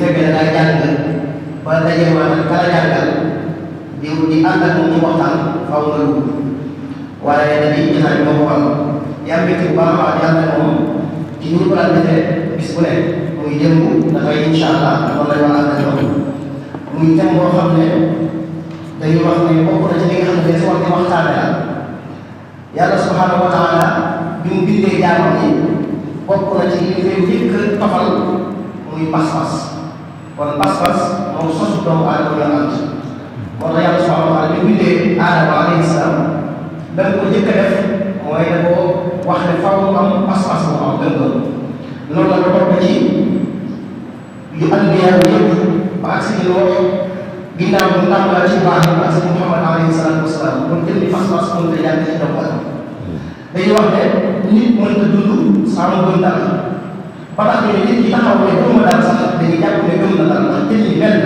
fekkee da ngay jàng ba daje maanaam kala jàngal di ànd ak moom ci waxtaan faw nga dugg waaye dañuy gisaat bi moo ko xam yaa ngi bu baax a baax di ànd ak moom ci ñu ko daan defee bis bu ne muy démb dafay incha allah noonu lay wax ànd ak moom muy thème boo xam ne dañuy wax ne bokk na ci li nga xam ne si wax di waxtaane la yàlla subhanahu wa taala bi mu bindee jaamam yi bokk na ci li leen njëkk tofal muy pas-pas kon pas-pas moom sosu doomu aadama la ànd moo tax yàlla subhanahu wa taala bi mu bindee aadama alayhi salaam da ko njëkk a def mooy da ko wax ne faaw mu am pas-pas bu am gëm-gëm loolu la ko topp ci yu anbiya yëpp ba ak si ñu ginnaaw bi mu tàmbalee ci Ibrahima ak si Muhammad alayhi salaatu wasalaam kon jëndi pas-pas mën nga jàng ci doomu aadama dañuy wax ne nit mën na dund saa mu gëm dara ba tax ñu ne nit ki taxaw ne gëm na dara sax dañuy jàpp ne gëm na dara ndax jëndi benn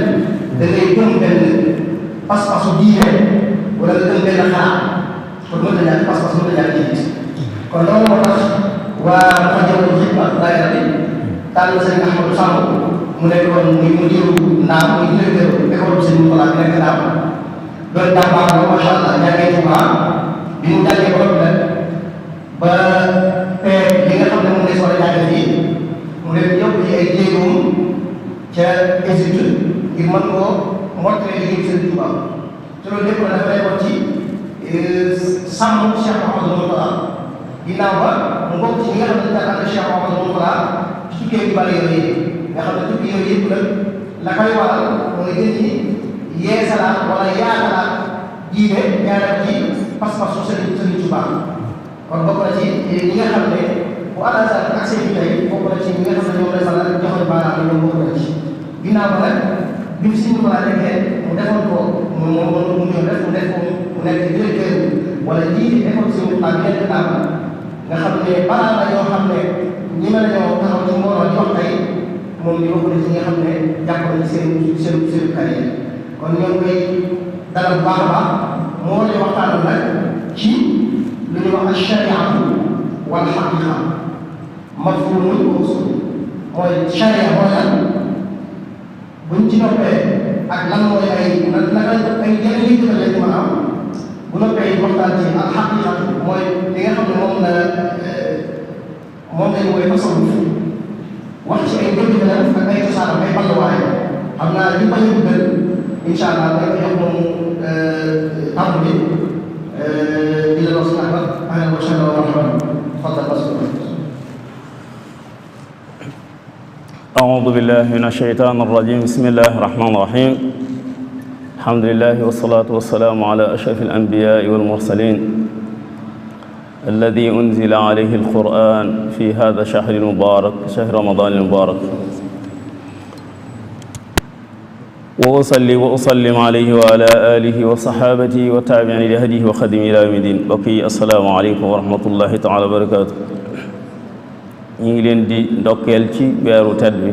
da ngay gëm benn pas-pasu diine wala nga gëm benn xalaat kon mën na ñàkk pas-pas mën na ñàkk nit kon loolu moo tax waa Majmahul Xidma daayira bi tànn sëñ Ahmadou Samb mu nekk woon muy mudiru ndaam muy directeur école sëñ Moutala bi nekk ndaam doon jàmbaar la macha allah jàngee Tuubaa bi mu jàngee ba noppi nag ba li nga xam ne moom lay soxla jàng fii mu leen yóbbu ci ay jéegoom ca Égypte ngir mën koo mottali liggéey sëñ Tuubaa te loolu lépp nag dafa nekkoon ci sàmm Cheikh Mouhamadou Moutala ginnaaw ba mu bokk ci ñi nga xam ne dafa ànd Cheikh Mouhamadou Moutala ci tukkee yu bari yooyu nga xam ne tukki yooyu yëpp nag la koy waral mooy gën ñi yeesalaat wala yaatalaat diine ñaareel ci pas-pasu Sëriñ Tuubaa kon bokk na ci ñi nga xam ne bu Al-Azhar ak seen tey bokk na ci ñi nga xam ne ñoom lay faral di joxe baaraam ñoom bokk na ci ginnaaw ba nag bi si ñu mën a nekkee mu defoon ko mu ñëw def mu nekk directeur wala jiite école si ak yenn naam nga xam ne balaa la yoo xam ne ñi mën a ñoo taxaw ci mbooloo di wax tey moom ñu bokk na ci nga xam ne jàpp nañu seen carrière kon ñoo ngi koy dalal bu baax a baax moo lay waxtaanal nag ci lu ñuy wax shariatu wal haqiqa mafhumul usul mooy sharia mooy lan buñ ci noppee ak lan mooy ay naka ay njëriñ yu lañ mën a am bu noppee waxtaan ci al haqiqa mooy li nga xam ne moom lañ mooy tasawuf wax ci ay dëgg-dëgg ak ay cosaan ay balluwaay xam naa li bañ a guddal incha allah dañ ko jox moom tàmm bi di la wax nag ahlan wa sahlan wa marhaban tafadal mas'uul. أعوذ بالله من الشيطان الرجيم بسم الله الرحمن الرحيم الحمد لله والصلاة والسلام على أشرف الأنبياء والمرسلين الذي أنزل عليه القرآن في هذا الشهر المبارك شهر رمضان المبارك وأصلي وأسلم عليه وعلى آله وصحابته وتابعين لهديه وخدم إلى يوم الدين بقي السلام عليكم ورحمة الله تعالى وبركاته ñu ngi leen di ndokkeel ci weeru tedd bi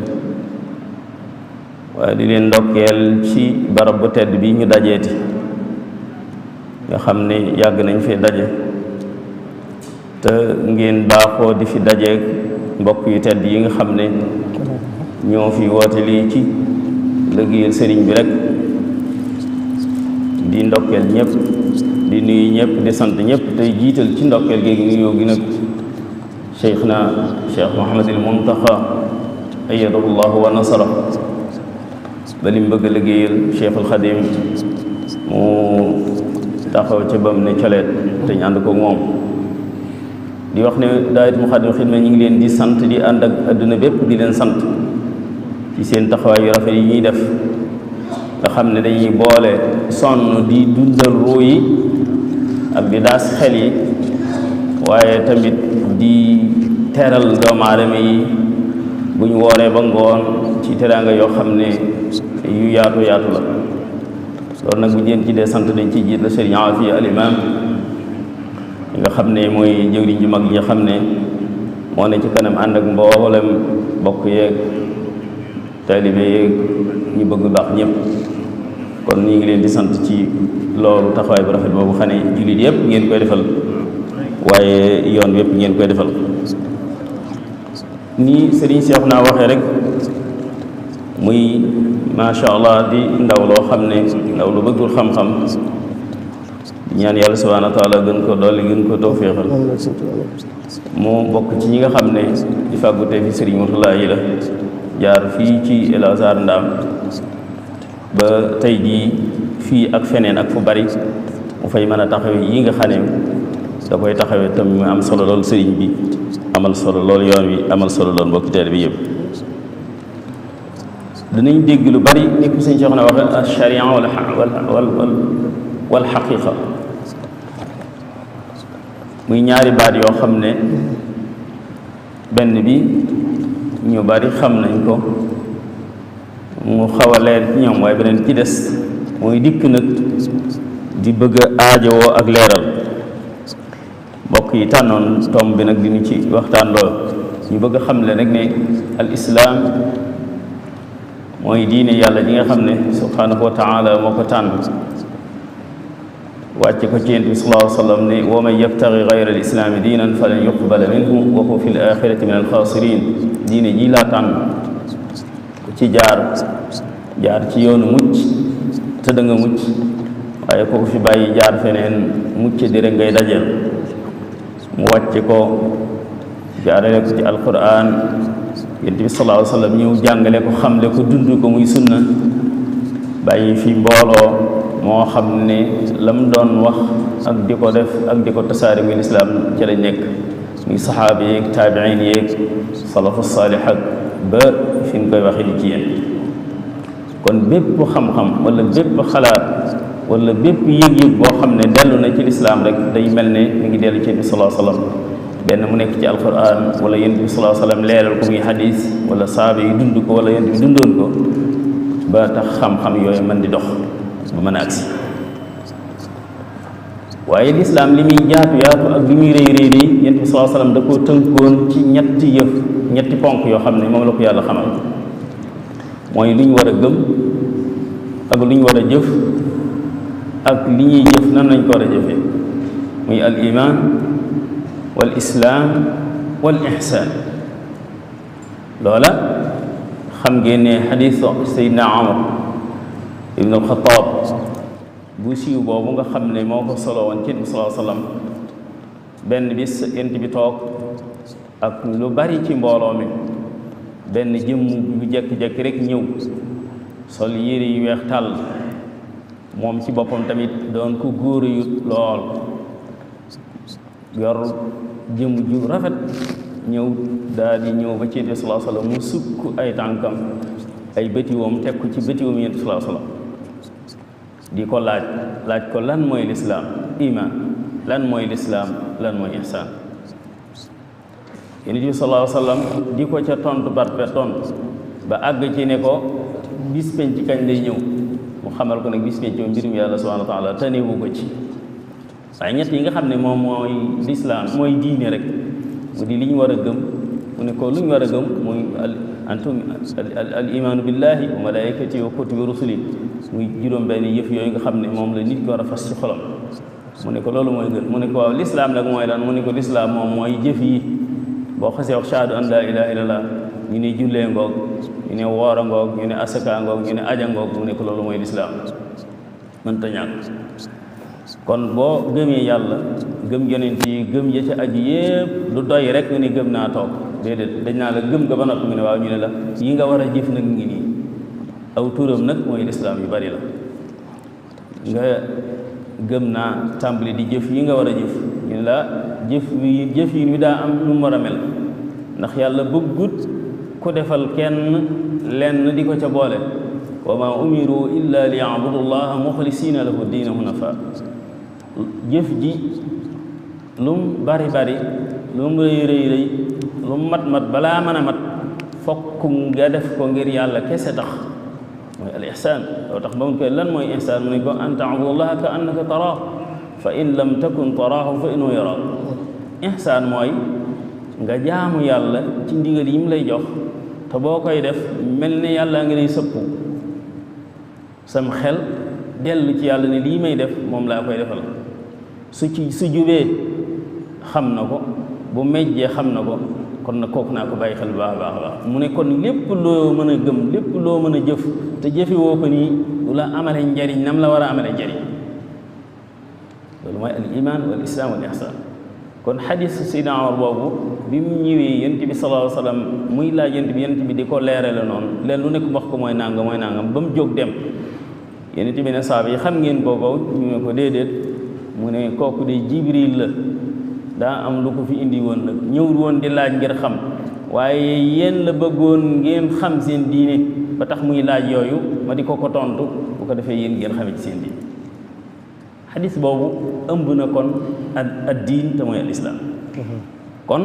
waaye di leen ndokkeel ci barab bu tedd bi ñu dajeeti nga xam ne yàgg nañ fi daje te ngeen baaxoo di fi dajeeg mbokk yu tedd yi nga xam ne ñoo fi woote lii ci liggéeyal sëriñ bi rek di ndokkeel ñëpp di nuyu ñëpp di sant ñëpp tey jiital ci ndokkeel géegi nuyoo gi nag Cheikhna Cheikh Mouhamadul Muntaxa ayyadahu llahu wa nasara ba li mu bëgg a liggéeyal Cheikhul Xadim mu taxaw ca bam ne coleet te ñu ànd ko moom di wax ne daayira Moukhaddamatoul Khidma ñu ngi leen di sant di ànd ak adduna bépp di leen sant ci seen taxawaay yu rafet yi ñuy def nga xam ne dañuy boole sonn di dundal ruu yi ak di daas xel yi waaye tamit di teral doomu aadama yi bu ñu wooree ba ngoon ci teraanga yoo xam ne yu yaatu yaatu la loolu nag bu ñu leen ci dee sant dañ ciy jiit la Sëriñ Aafiya al imam nga xam ne mooy jëwriñ ju mag yi nga xam ne moo ne ci kanam ànd ak mboolem bokk yeeg taalibe yeeg ñu bëgg baax ñëpp kon ñu ngi leen di sant ci loolu taxawaay bu rafet boobu xam ne jullit yëpp ngeen koy defal waaye yoon wépp ngeen koy defal nii Serigne Cheikh naa waxee rek muy macha allah di ndaw loo xam ne ndaw lu bëggul xam-xam ñaan yàlla subhanahu wa taala gën ko dolli gën ko tawféexal mu bokk ci ñi nga xam ne di fàggute fi Sëriñ Murtala yi la jaar fii ci El Azhar Ndaam ba tey jii fii ak feneen ak fu bari mu fay mën a taxawe yi nga xam ne da koy taxawee tam mu am solo lool sëriñ bi amal solo lool yoon wi amal solo lool mbokki teel bi yëpp danañ dégg lu bari ni ko sëñ Cheikh na waxe ash-sharia wal xaqiqa muy ñaari baat yoo xam ne benn bi ñu bari xam nañ ko mu xaw a leer ci ñoom waaye beneen ci des mooy dikk nag di bëgg a aajowoo ak leeral mbokk yi tànnoon tomb bi nag di ñu ci waxtaan lool ñu bëgg a xamle rek ne al islaam mooy diine yàlla ji nga xam ne subhanahu wa taala moo ko tànn wàcce ko ci yonent bi sallallahu alayhi wa sallam ne wa man yabtagi gayra al islaami diinan falan yuqbala minhu wa huwa fi l axirati min al xaasirin diine ji laa tànn ku ci jaar ci yoonu mucc te da nga mucc waaye kooku fi bàyyi jaar feneen mucc di rek ngay dajeel mu wàcce ko jaarale ko ci alquran yonent bi sallallahu alayhi wa sallam ñëw jàngale ko xamle ko dund ko muy sunna bàyyi fi mbooloo moo xam ne lam doon wax ak di ko def ak di ko tasaare muy lislaam ci lañ nekk muy saxaaba yeeg taabiin yeeg salafu saalih ak ba fi ñu koy waxee di ci yéen kon bépp xam-xam wala bépp xalaat wala bépp yëg-yëg boo xam ne dellu na ci lislaam rek day mel ne mi ngi dellu ci yonent bi sallallahu alayhi wa sallam benn mu nekk ci alquran wala yonent bi sallallahu alayhi wa sallam leeral ko muy hadis wala saaba yi dund ko wala yonent bi dundoon ko ba tax xam-xam yooyu mën di dox ba mën a agsi waaye lislaam li muy yaatu ak li muy rëy rëy rëy yonent bi sallallahu alayhi wa sallam da koo tënkoon ci ñetti ponk yoo xam ne moom la ko yàlla xamal mooy lu ñu war a gëm ak lu ñu war a jëf ak li ñuy jëf nan lañ ko war a jëfee muy al iman wal islaam wal ihsaan loola xam ngeen ne xadiis Seydina Umar ibn al-Xattaab bu siiw boobu nga xam ne moo ko solo woon ci Yonent bi sallallahu alayhi wa sallam benn bis Yonent bi toog ak lu bari ci mbooloo mi benn jëmm bu jekki-jekki rek ñëw sol yére yu weex tàll moom ci boppam tamit doon ko góor yu lool yor jëmm ju rafet ñëw daal di ñëw ba ci Yonent bi sallallahu alayhi wa sallam mu sukk ay tànkam ay bëtiwoom teg ko ci bëtiwoom Yonent bi sallallahu alayhi wa sallam di ko laaj ko lan mooy lislaam iman lan mooy lislaam lan mooy ihsaan Yonent bi sallallahu alayhi wa sallam di ko ca tontu barpe tontu ba àgg ci ne ko bis penc kañ lay ñëw mu xamal ko nag bis penc moom mbirum yàlla subhanahu wa taala tanewu ko ci waaye ñett yi nga xam ne moom mooy lislaam mooy diine rek mu di li ñu war a gëm mu ne ko lu ñu war a gëm muy al imaanu billahi wa malaikati wa kutubi rusuli muy juróom benn yëf yooyu nga xam ne moom la nit ko war a fas ci xolam mu ne ko loolu mooy gën mu ne ko waaw lislaam nag mooy lan mu ne ko lislaam moom mooy jëf yi boo xasee wax shahadu an laa ilaha illallah ñu ne jullee ngoog ñu ne woor a ngoog ñu ne asaka ngoog ñu ne aja ngoog mu ne ko loolu mooy lislaam mënta ñàkk kon boo gëmee yàlla gëm yonent yi gëm ya ca aju yépp lu doy rek nga ne gëm naa toog déedéet dañ naa la gëm nga ba noppi nga ne waaw ñu ne la yi nga war a jëf nag ngi nii aw turam nag mooy lislaam yu bari la nga gëm naa tàmbali di jëf yi nga war a jëf ñu ne la jëf yi daa am nu mu war a mel ndax yàlla bëggut ku defal kenn lenn di ko ca boole wa ma umiru illa li yabudu llaha muxlisina lahu diina hunafa jëf ji lum bari lum rëy lum mat balaa mën a mat fokk nga def ko ngir yàlla kese tax mooy al ihsaan loo tax ba mu koy lan mooy ihsaan mu ne ko an taabudallaha ka annaka taraahu fa in lam takun taraahu fa innahu yaraak ihsaan mooy nga jaamu yàlla ci ndigal yi mu lay jox te boo koy def mel ne yàlla nga lay sëppu sam xel dellu ci yàlla ne lii may def moom laa koy defal su jubee xam na ko bu mejjee xam na ko kon nag kooku naa ko bàyyi xel bu baax a baax a baax mu ne kon lépp loo mën a gëm lépp loo mën a jëf te jëfe woo ko nii du la amale njariñ nam la war a amale njariñ loolu mooy al iman wal islam wal ihsan kon xadis Seydina Omar boobu bi mu ñëwee yonent bi sallallahu alayhi wa sallam muy laaj yonent bi di ko leerale noonu leen lu nekk wax ko mooy nangam ba mu jóg dem yonent bi ne saaba yi xam ngeen kooku ñu ne ko déedéet mu ne kooku de Jibril la daa am lu ko fi indi woon nag ñëwul woon di laaj ngir xam waaye yéen la bëggoon ngeen xam seen diine ba tax muy laaj yooyu ma di ko tontu bu ko defee yéen ngeen xamee ci seen diine xadis boobu ëmb na kon ad diin te mooy al islam kon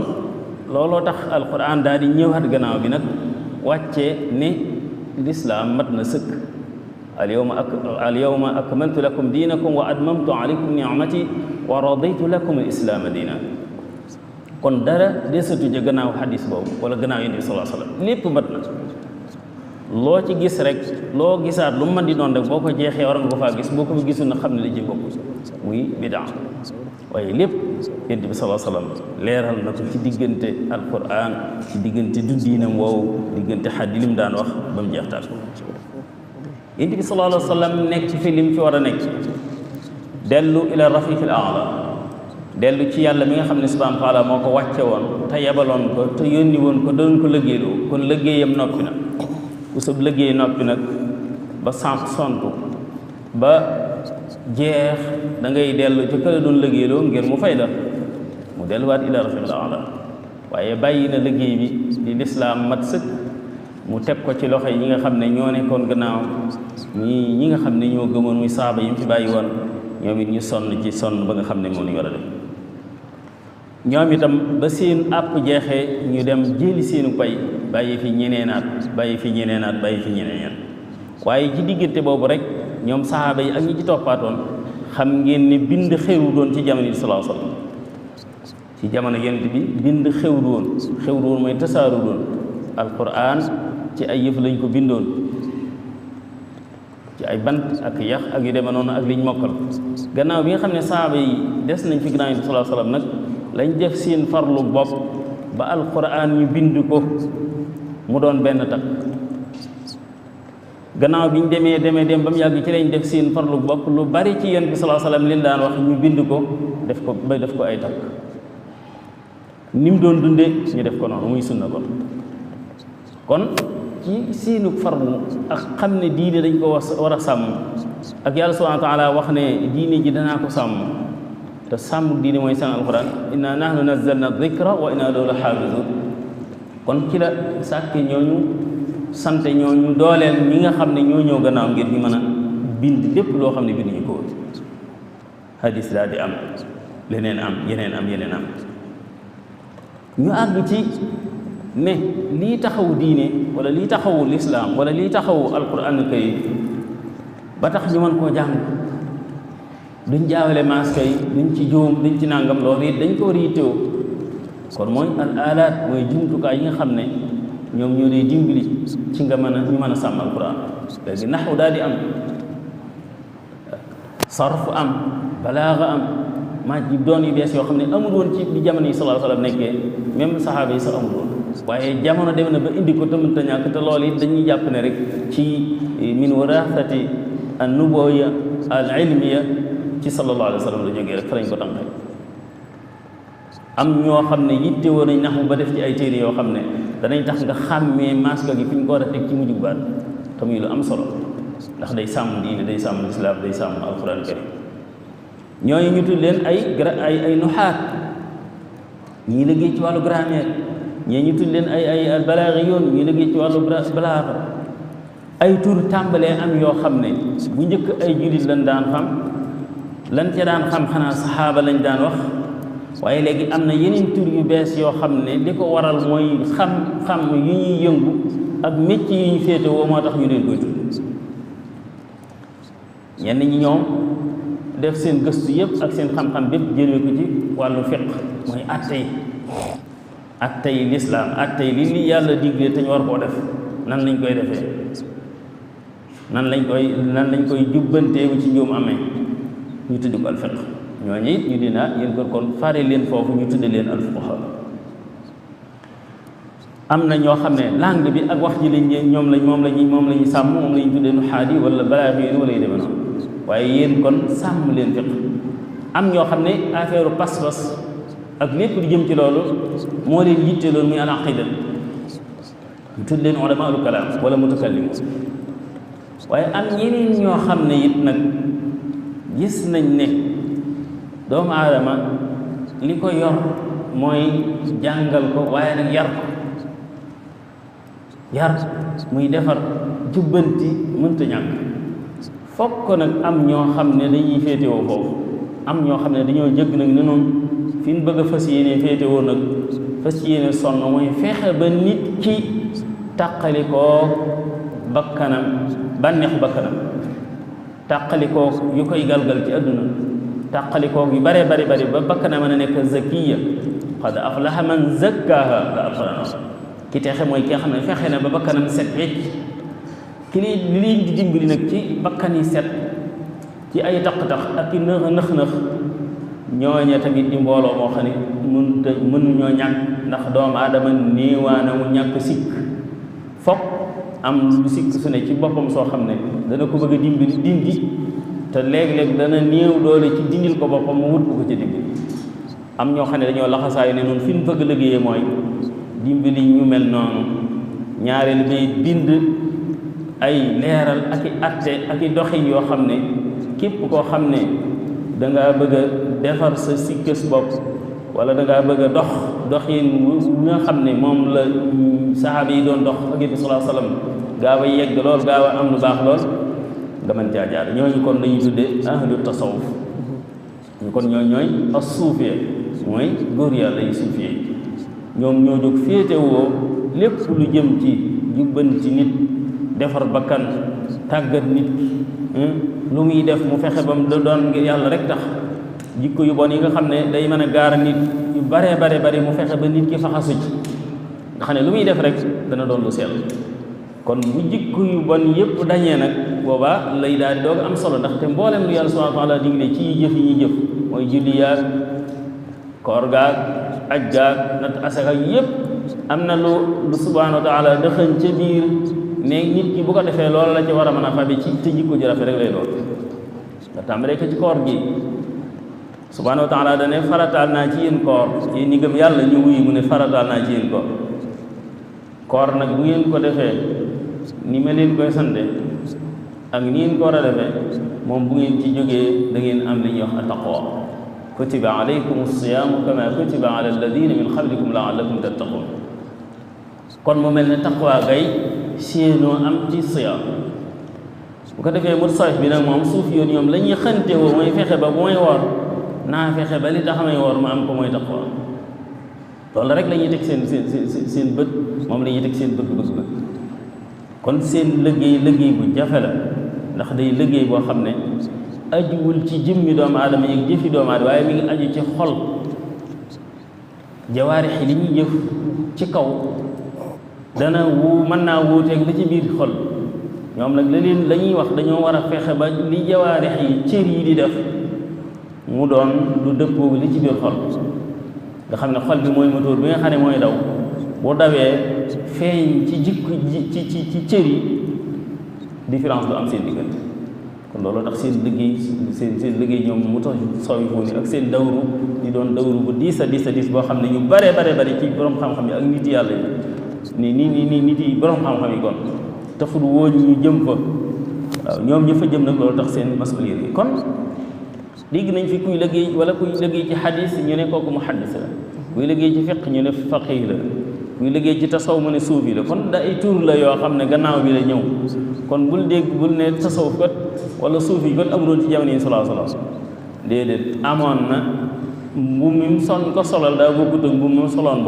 looloo tax alquran daal di ñëwaat gannaaw bi nag wàccee ne lislaam mat na sëkk al yawma akmaltu lakum diinakum wa atmamtu alaykum ni'mati wa raditu lakum al islaama diina kon dara desatu ja gannaaw xadis boobu wala gannaaw yonent bi sallallahu alayhi wa sallam lépp mat na loo ci gis rek loo gisaat lu mu mën di doon rek boo ko jeexee war nga ko faa gis boo ko fa gisul na xam ne li ci bokk muy bidaa waaye lépp yonent bi sallallahu alayhi wa sallam leeral na ko ci diggante alquran ci diggante dundiinam woowu diggante xaddi lim daan wax ba mu jeex taal yonent bi sallallahu alayhi wa sallam nekk ci fi lim fi war a nekk dellu ila rafiq al a'la dellu ci yàlla mi nga xam ne subhanahu wa taala moo ko wàcce woon te yebaloon ko te yónni woon ko doon ko liggéeyloo kon liggéeyam noppi na ku sab liggéey noppi nag ba sontu ba jeex da ngay dellu ci kële doon liggéeyloo ngir mu fay la mu delluwaat ila rafiqil a'la waaye bàyyi na liggéey bi di lislaam mat sëkk mu teg ko ci loxo yi ñi nga xam ne ñoo nekkoon gannaaw ñi nga xam ne ñoo gëmoon muy saaba yi mu fi bàyyi woon ñoom it ñu sonn ba nga xam ne moom la ñu war a def ñoom itam ba seen àpp jeexee ñu dem jëli seenu pay bàyyi fi ñeneenaat bàyyi fi ñeneen waaye ci diggante boobu rek ñoom sahaaba yi ak ñi ci toppaatoon xam ngeen ne bind xewru doon ci jamono bi sallallahu alayhi wasallam ci jamono yonent bi bind xewru woon mooy tasaaru doon alquran ci ay yëf lañ ko bindoon ci ay bant ak yax ak yu demee noonu ak liñ mokkal gannaaw bi nga xam ne sahaaba yi des nañ fi gannaaw bi sallallahu alayhi wasallam nag lañ def seen farlu bopp ba alquran ñu bind ko mu doon benn takk gannaaw bi ñu dem ba mu yàgg ci lañ def seen farlu bopp lu bari ci yonent bi sallallahu alayhi wasallam liñ daan wax ñu bind ko def ko ay takk ni mu doon dundee ñu def ko noonu muy sunna kon ci seenu farlu ak xam ne diine dañ ko war a sàmm ak yàlla subhanahu wa taala wax ne diine ji danaa ko sàmm te sàmm diine mooy sàmm alquran inna nahnu nazzalna dhikra wa inna lahu la xaafizun kon ci la sàkke ñooñu sant ñooñu dooleel ñi nga xam ne ñoo ñëw gannaaw ngir ñu mën a bind lépp loo xam ne bind ñu ko woon hadis daal di am leneen am yeneen am ñu àgg ci ne lii taxawu diine wala lii taxawu lislaam wala lii taxawu alquran kay ba tax ñu mën koo jàng duñ jaawale maaska yi duñ ci juum duñ ci nàngam loolu it dañ ko war a yittewoo kon mooy al alaat mooy jumtukaay yi nga xam ne ñoom ñoo lay dimbali ci nga ñu mën a sàmm alquran léegi naxu daal di am sarf am balaaga am maa ji doon yu bees yoo xam ne amul woon ci bi jamono yi sallallahu alayhi wa sallam nekkee même saxaaba yi sax amul woon waaye jamono dem na ba indi ko tamit te ñàkk te loolu it dañuy jàpp ne rek ci min warasati an nubuwya al ilmiya ci sallallahu alayhi wa sallam la jógee rek fa lañ ko tànqee am ñoo xam ne yitte woon nañ naxu ba def ci ay téere yoo xam ne danañ tax nga xàmmee maska gi fi ñu ko war a teg ci mujjug baat te muy lu am solo ndax day sàmm diine day sàmm lislaam day sàmm alquran karim ñooñu ñu tudd leen ay nuxaat ñii liggéey ci wàllu grammaire ñii ñu tudd leen ay balaagiyoon ñii liggéey ci wàllu balaaga ay tur tàmbalee am yoo xam ne bu njëkk ay jullit lañ daan xam lan ca daan xam xanaa saxaaba lañ daan wax waaye léegi am na yeneen tur yu bees yoo xam ne li ko waral mooy xam yu ñuy yëngu ak métier yu ñu féete woo moo tax ñu leen koy tudd ñenn ñi ñoom def seen gëstu yëpp ak seen xam-xam bépp jëlee ko ci wàllu fiq mooy attey lislaam attey li yàlla digle te ñu war koo def nan lañ koy defee nan lañ koy jubbantee bu ci njuum amee ñu tudd ko al fiq ñooñu it ñu dina yéen kon fare leen foofu ñu tudde leen al fuqaha am na ñoo xam ne langue bi ak wax ji lañ moom lañuy sàmm moom lañu tuddee nu xaadi wala balaax yi wala yu demee noonu waaye yéen kon sàmm leen fiq am ñoo xam ne affaire pas-pas ak lépp di jëm ci loolu moo leen yitte loolu muy al aqida ñu tudd leen ulamaul kalaam wala mutakallimun waaye am ñeneen ñoo xam ne it nag gis nañ ne doomu aadama li ko yor mooy jàngal ko waaye nag yar muy defar jubbanti mënta ñàkk fokk ko nag am ñoo xam ne dañuy féetewoo foofu am ñoo xam ne dañoo jëgg nag ne noonu fi ñu bëgg a fas yéene féetewoo nag fas yéene sonn mooy fexe ba nit ki tàqalikoo bakkanam bànneexu bakkanam tàqalikoo yu koy galgal ci àdduna tàqalikoo yu bare bari ba bakkanam mën a nekk zakiya qad aflaha man zakkaha la alquran ki texe mooy ki nga xam ne fexe na ba bakkanam set wecc ki li leen di dimbali nag ci bakkan yi set ci ay taq-taq ak i nëx-nëx ñooñe tamit di mbooloo moo xam ne mënuñoo ñàkk ndax doomu aadama néewaana mu ñàkk sikk fokk am lu sikk su ne ci boppam soo xam ne dana ko bëgg a dimbali dindi te léeg-léeg dana néew doole ci dindil ko boppam mu wut ko ci dimbali am ñoo xam ne dañoo laxasaayu ne noonu fi ñu bëgg liggéeyee mooy dimbali ñu mel noonu ñaareel may bind ay leeral ak i atte ak i doxin yoo xam ne képp koo xam ne dangaa bëgg a defar sa sikkës bopp wala dangaa bëgg a doxin wu nga xam ne moom la saxaaba yi doon dox ak Yonent bi sallallahu alayhi wa sallam gaaw a yegg lool gaaw a am lu baax lool nga mën caa jaar ñooñu kon dañuy tuddee ahlu tasawuf ñu kon ñooy as-suufiya mooy góor yàlla yi suufiya ñoom ñoo jóg féetewoo lépp lu jëm ci jubbanti nit defar bakkan tàggat nit lu muy def mu fexe ba mu doon ngir yàlla rek tax jikko yu bon yi nga xam ne day mën a gaara nit yu bare mu fexe ba nit ki faxasu ci nga xam ne lu muy def rek dana doon lu sell kon bu jikko yu bon yëpp dañee nag boobaa lay daal di doog am solo ndaxte mboolem lu yàlla subhanahu wa taala digle ci jëf yi ñuy jëf mooy julli yaag koor gaag aj gaag natt asaka yëpp am na lu subhanahu wa taala dëxañ ca biir ne nit ki bu ko defee loolu la ci war a mën a fabi ci te jikko ji rafet rek lay doon nga tàmbalee ko ci koor gi subhanahu wa taala dane farataal naa ci yéen koor yéen ñi gëm yàlla ñu wuyu mu ne farataal naa ci yéen koor nag bu ngeen ko defee ni ma leen koy sante ak ni ngeen ko war a defee moom bu ngeen ci jógee da ngeen am li ñuy wax taqwa kutiba alaykum as-siyaamu kama kutiba ala alladina min qablikum laallakum tattaqun kon mu mel ne taqwa gay séenoo am ci siyaam bu ko defee mutasawwif bi nag moom suuf yoon ñoom la ñuy xante woo mooy fexe ba bu may woor naa fexe ba li tax may woor ma am ko mooy taqwa loolu rek la ñuy teg seen bët moom la ñuy teg seen bëgg-bëgg kon seen liggéey bu jafe la ndax day liggéey boo xam ne ajuwul ci jëmmi doomu aadama yi jëfi doomu aadama waaye mi ngi aju ci xol jawaarix yi li ñuy jëf ci kaw dana mën naa wuuteeg la ci biir xol ñoom nag la ñuy wax dañoo war a fexe ba li jawaarix yi cër yi di def mu doon lu dëppoo li ci biir xol nga xam ne xol bi mooy moteur bi nga xam ne mooy daw bu dawee feeñ ci jikko ci cër yi différence du am seen diggante kon loolu tax seen liggéey ñoom mu tax sawifu ni ak seen dawru di doon dawru bu diis a diis boo xam ne ñu bare ci borom xam-xam yi ak nit yàlla yi ni nit yi borom xam-xam yi kon taxul woo ñu jëm fa waaw ñoom ñu fa jëm nag loolu tax seen masulier yi kon dégg nañ fi kuy liggéey wala kuy liggéey ci xadis ñu ne kooku muhaddis la kuy liggéey ci fiq ñu ne faqih la kuy liggéey ci tasaw mu ne suufi la kon da ay tur la yoo xam ne gannaaw bi la ñëw kon bul ne tasawuf kat wala suufi kat amuloon ci jamono yi sallallahu alayhi wasallam déedéet amoon na mbubb mi ko solal daa bokkut ak mbubb mi soloon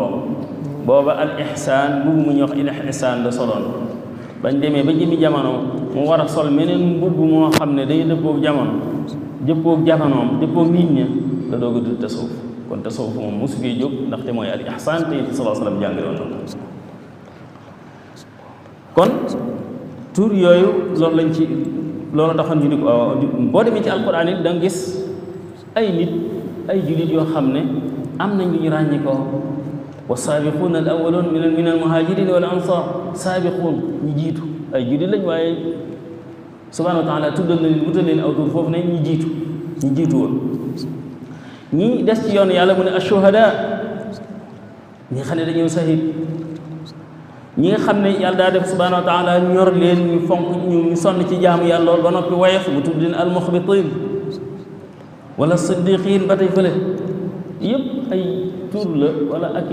booba al ihsaan mbubb mu ñuy wax il ihsaan la soloon bañ demee ba jëmi jamono mu war a sol meneen mbubb moo xam ne day dëppoog jamonoom dëppoog nit ña la doog a tudd tasawuf kon tasawuf moom mosu fee jóg ndaxte mooy al ihsaan te sallallahu alayhi wasallam jàngale woon na kon tur yooyu loolu taxoon ñu di ko boo demee ci alquran it da nga gis ay nit ay jullit yoo xam ne am nañ lu ñu ràññi ko wa saabiquuna al awwaluun min al muhaajiriin wal ansaar saabiquun ñi jiitu ay jullit lañ waaye subhaanahu wa taala tuddal na leen wutal leen aw tur foofu ne ñi jiitu woon ñi des ci yoon yàlla mu ne ashuhadaa ñi nga xam ne dañoo sahid ñi nga xam ne yàlla daa def subhaanahu wa taala ñor leen ñu fonk ñu sonn ci jaamu yàlla lool ba noppi woyof mu tudd leen almuxbitiin wala siddiqiin ba tey fële yëpp ay tur la wala ak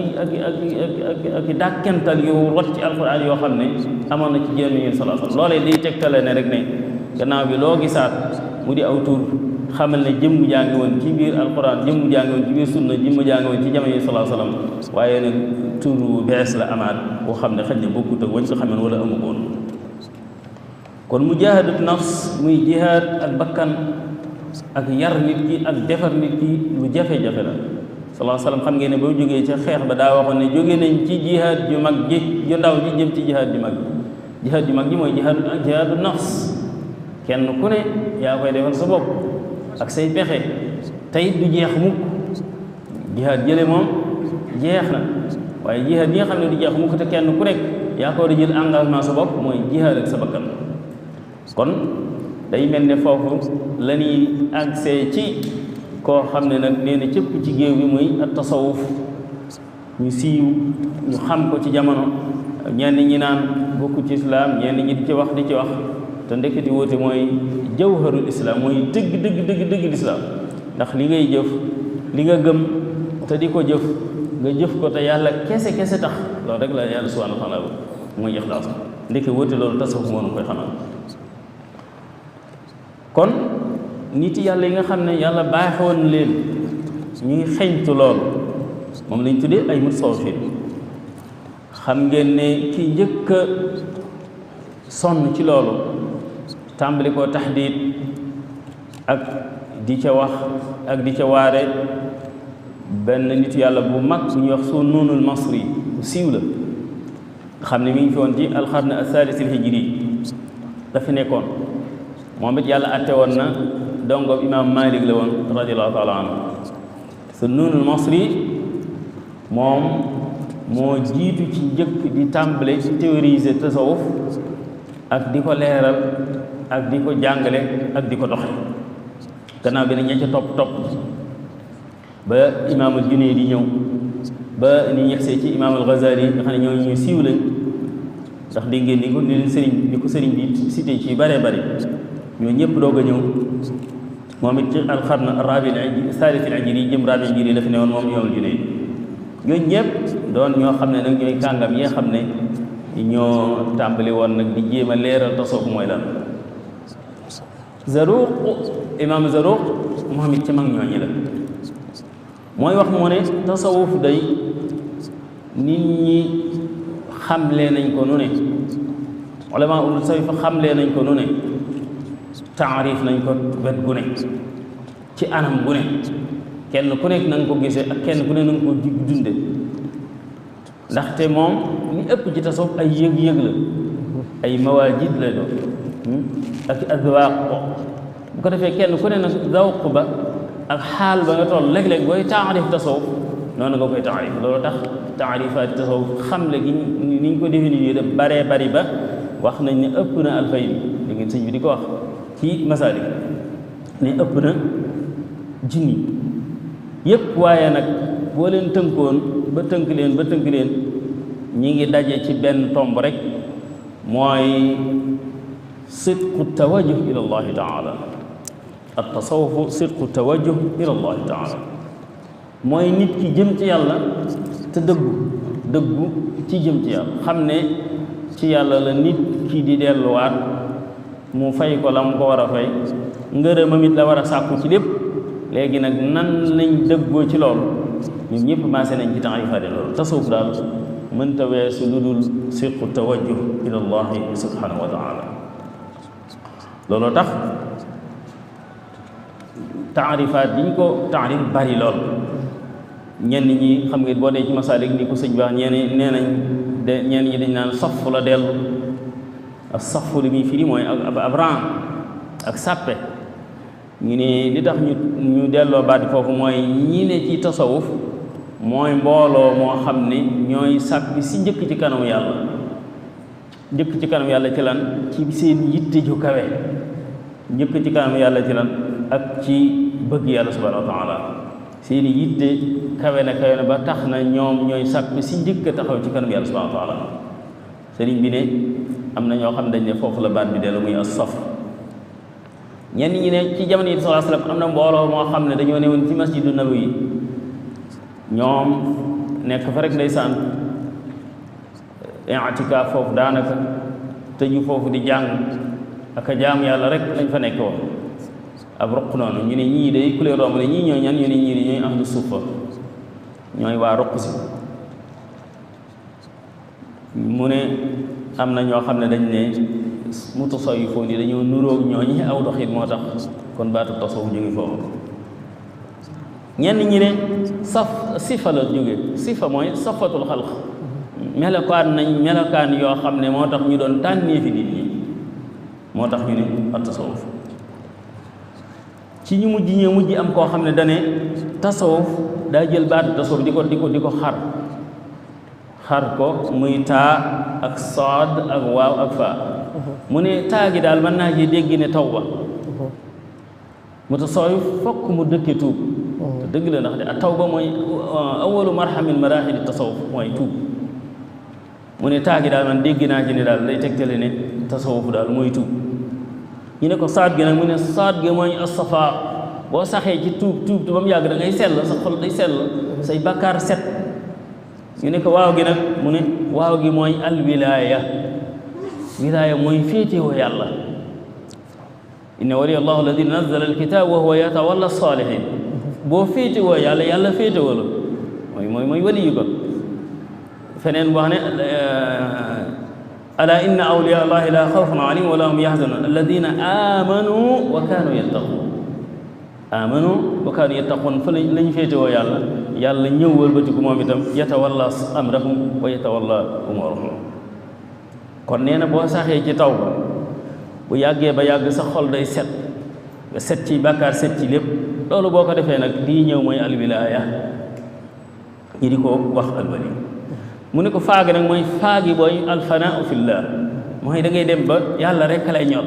i dàkkental yu rot ci alquran yoo xam ne amoon na ci jéem yi sallallahu alayhi wasallam loolee day tegtale ne rek ne gannaaw bi loo gisaat mu di aw tur xamal ne jëmm jaa ngi woon ci biir alquran jëmm jaa ngi woon ci biir sunna jëmm jaa ngi woon ci jamono yi sallallahu alayhi wasallam waaye nag tur bu bees la amaat boo xam ne xëy na bokkut ak wañ ko xamee wala amu woon kon mujaahadatu nafs muy jihaad ak bakkan ak yar nit ki ak defar nit ki lu jafe-jafe la sallallahu alayhi wasallam xam ngeen ne ba jógee ca xeex ba daa waxoon ne jóge nañ ci jihaad ju mag ji ju ndaw ji jëm ci jihaad ju mag ji jihaad ju mag ji mooy jihaadu nafs kenn ku ne yaa koy defal sa bopp ak say pexe tey du jeex mukk jihaad jële moom jeex na waaye jihaad yi nga xam ne du jeex mukk te kenn ku nekk yaa ko war a jël engagement sa bopp mooy jihaad ak sa bakkan kon day mel ne foofu la ñuy accès ci koo xam ne nag nee na cëpp ci géew bi muy at tasawuf ñu siiw ñu xam ko ci jamono ñenn ñi naan bokku ci islaam ñenn ñi di ci wax te ndeketi woote mooy jawharul islaam mooy dëgg lislaam ndax li ngay jëf li nga gëm te di ko jëf nga jëf ko te yàlla kese tax loolu rek la yàlla subhaanahu wa taala mooy ixlaas ndeke woote loolu tasawuf moo nu koy xamal kon nit yàlla yi nga xam ne yàlla baaxoon leen ñuy xeñtu loolu moom lañ tuddee ay mutasawwifin xam ngeen ne ki njëkk a sonn ci loolu tàmbali koo taxdiid ak di ca wax ak di ca waare benn nit yàlla bu mag bu ñuy wax Sunuunul Masri bu siiw la nga xam ne mi ngi fi woon ci alxarne al-thalith al-hijri dafa nekkoon moom it yàlla atte woon na dongo imaam Malik la woon radiyallahu taala anhu Sunuunul Masri moom moo jiitu ci njëkk di tàmbale ci théoriser tasawuf ak di ko leeral ak di ko jàngale ak di ko doxe gannaaw bi nag ña ca topp ba imaamul Junayd di ñëw ba ni yegsee ci imaamul Ghazali nga xam ne ñoo ñu siiw lañ ndax dégg ngeen ni ko ni leen sëriñ bi cité ci bare ñoo ñëpp doog a ñëw moom it ci alxarn rabi thalith al-hijri jëm rabi al-hijri la fi ne woon moom imaamul Junayd ñooñu ñëpp doon ñoo xam ne nag ñooy kàngam yi nga xam ne ñoo tàmbali woon nag di jéem a leeral tasawuf mooy lan Zaruq imaam Zaruq moom it ci mag ñooñi la mooy wax moo ne tasawuf day nit ñi xamlee nañ ko nu ne ulama ul tasawuf xamlee nañ ko nu ne taarif nañ ko wet gu ne ci anam gu ne kenn ku nekk na nga ko gisee ak kenn ku ne na nga ko dunde ndaxte moom li ëpp ci tasawuf ay yëg-yëg la ay mawaajid la doon ak adwaaq bu ko defee kenn ku ne nag zawq ba ak xaal ba nga toll léeg-léeg booy taarif tasawuf noonu nga koy taarif loolu tax taarifaat tasawuf xamle gi ni ñu ko définir def baree bari ba wax nañ ne ëpp na alfayda da ngeen sëñ bi di ko wax ci masaalik ne ëpp na junni yëpp waaye nag boo leen tënkoon ba tënk leen ñi ngi daje ci benn tomb rek mooy sidqu tawajjuh ila allahi taala at tasawufu sidqu tawajjuh ila allahi taala mooy nit ki jëm ci yàlla te dëggu ci jëm ci yàlla xam ne ci yàlla la nit ki di delluwaat mu fay ko la mu ko war a fay ngërëmam it la war a sàkku ci lépp léegi nag nan lañ dëggoo ci loolu ñun ñëpp maase nañ ci taarifaat loolu tasawuf daal mënta weesu lu dul sidqu tawajjuh ila allahi subhanahu wa taala loolu tax taarifaat yi ñu ko taarif bari lool ñenn ñi xam nga boo dee ci masaalik ni ko sëñ baax ñenn ñi dañ naan saf la dellu ak safu li muy firi mooy ab rang ak sàppe ñu ne li tax ñu delloo baat foofu mooy ñi ne ci tasawuf mooy mbooloo moo xam ne ñooy sàkk si njëkk ci kanam yàlla njëkk ci kanam yàlla ci lan ci seen yitte ju kawe njëkk ci kanam yàlla ci lan ak ci bëgg yàlla subhanahu wa taala seen yitte kawe na ba tax na ñoom ñooy sàkk si njëkk a taxaw ci kanam yàlla subhanahu wa taala sëriñ bi ne am na ñoo xam dañ ne foofu la baat bi dellu muy as-saf ñenn ñi ne ci jamono yi sallallahu alayhi wasallam am na mbooloo moo xam ne dañoo newoon ci masjidu nabawi ñoom nekk fa rek ndeysaan i'tikaaf foofu daanaka tëju foofu di jàng ak a jaamu yàlla rek lañ fa nekk woon ab ruq noonu ñu ne ñii day ku leen romb ne ñii ñooy ñan ñu ne ñii di ñooy ahlu suufa ñooy waa ruq si mu ne am na ñoo xam ne dañ ne mutasawwifoon yi dañoo nuróog ñooñi aw doxin moo tax kon baatu tasawuf jóge foofu ñenn ñi ne sifa la jóge sifa mooy safatul xalq melokaan nañ melokaan yoo xam ne moo tax ñu doon tànnee fi nit ñi moo tax ñu ne at tasawuf ci ñu mujj am koo xam ne dane tasawuf daa jël baatu tasawuf di ko xar ko muy taa ak saad ak waaw ak faa mu ne taa gi daal mën naa ci dégg ne tawba mutasawwif fokk mu dëkke tuub te dëgg la ndax de ak tawba mooy awalu marhamin marahili tasawuf mooy tuub mu ne taa gi daal man dégg naa ci ne daal day tegtale ne tasawuf daal mooy tuub ñu ne ko saad gi nag mu ne saad gi mooy as-safa boo saxee ci tuub ba mu yàgg da ngay sell sa xol day sell say bakkaar set ñu ne ko waaw gi nag mu ne waaw gi mooy alwilaaya wilaaya mooy féetewoo yàlla inna waliya allahu alladi nazzala alkitab wa huwa yatawalla salihin boo féetewoo yàlla yàlla féetewoo la mooy waliyu ko feneen wax ne ala inna awliya allahi la xawfun alayhim wa la hum yahzanun alladina amanu wa kanu yattaqun fa lañ féetewoo yàlla ñëw wëlbatiku moom itam yatawalla amrahum wa yatawalla umurahum kon nee na boo saxee ci taw bu yàggee ba yàgg sa xol day set nga set ci bàkkaar set ci lépp loolu boo ko defee nag lii ñëw mooy alwilaaya ñi di ko wax alwali mu ne ko faagi nag mooy faagi booy alfanaau fillah mooy da ngay dem ba yàlla rek lay ñor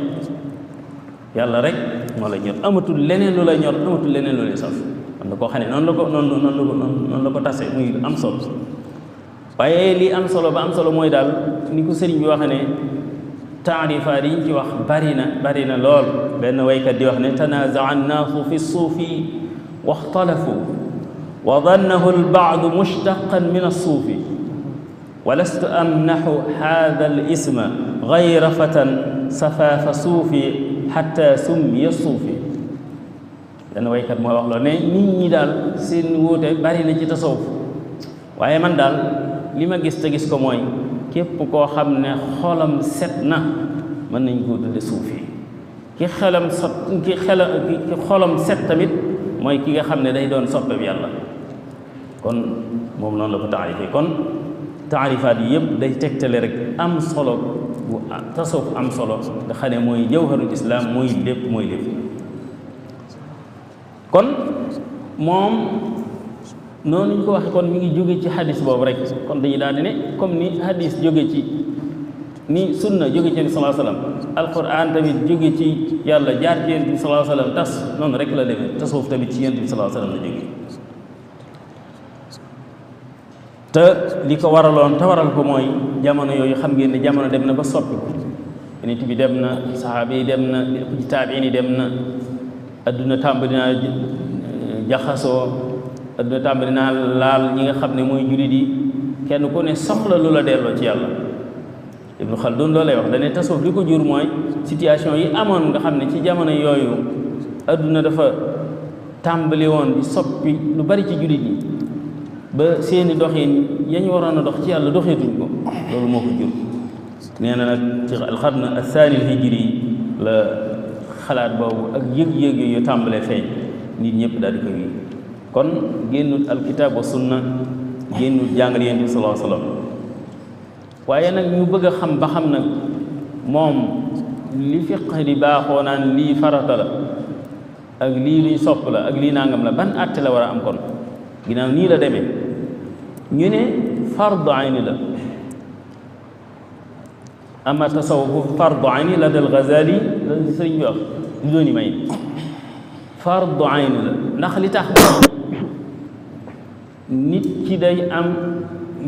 yàlla rek moo lay ñor amatul leneen lu lay ñor amatul leneen lu lay saf am na koo xam ne noonu la ko tase muy am solo waaye lii am solo ba am solo mooy daal ni ko sëriñ bi wax ne taarifaat yi ñu ci wax bari na lool benn waykat di wax ne tanazaa annaasu fi suufi waxtalafu wa dannahu albaadu mushtaqan min assuufi wa lastu amnaxu haada al isma gayra fatan safaafa suufi xatta summiya suufi benn waykat moo wax loolu ne nit ñi daal seen wuute bari na ci tasawuf waaye man daal li ma gis te gis ko mooy képp koo xam ne xolam set na mën nañ koo tudde suufi ki xolam set tamit mooy ki nga xam ne day doon soppe bi yàlla kon moom noonu la ko taarifee kon taarifaat yi yëpp day tegtale rek am solo bu tasawuf am solo nga xam ne mooy jawharul islam mooy lépp kon moom noonu ñu ko waxe kon mi ngi jóge ci hadis boobu rek kon dañuy daal di ne comme ni hadis jóge ci ni sunna jóge ci sallallahu alayhi wasallam alquran tamit jóge ci yàlla jaar ci yonent bi sallallahu alayhi wasallam tas noonu rek la demee tasawuf tamit ci yonent bi sallallahu alayhi wasallam la jóge te li ko waraloon te waral ko mooy jamono yooyu xam ngeen ne jamono dem na ba soppi ko yonent bi dem na saxaaba yi dem na ci taabiin yi dem na adduna tàmbali naa jaxasoo adduna tàmbali naa laal ñi nga xam ne mooy jullit yi kenn ku ne soxla lu la delloo ci yàlla Ibnu Xaldun loolu lay wax dane tasawuf li ko jur mooy situation yi amoon nga xam ne ci jamono yooyu adduna dafa tàmbali woon di soppi lu bari ci jullit yi ba seeni doxin yañ waroon a dox ci yàlla doxeetuñ ko loolu moo ko jur nee na nag ci alxarn athani alhijri la xalaat boobu ak yëg-yëg yu tàmbalee feeñ nit ñëpp daal di koy kon génnul alkitab wa sunna génnul jàngal yonent bi sallallahu alayhi wasallam waaye nag ñu bëgg a xam ba xam nag moom li fiq di baaxoo naan lii farata la ak lii luñ sopp la ak lii nangam la ban àtte la war a am kon ginnaaw nii la demee ñu ne fardu ayni la ama tasawuf fardu ayni la del Ghazali la sëriñ bi wax li dooni may fardu ayni la ndax li tax nit ki day am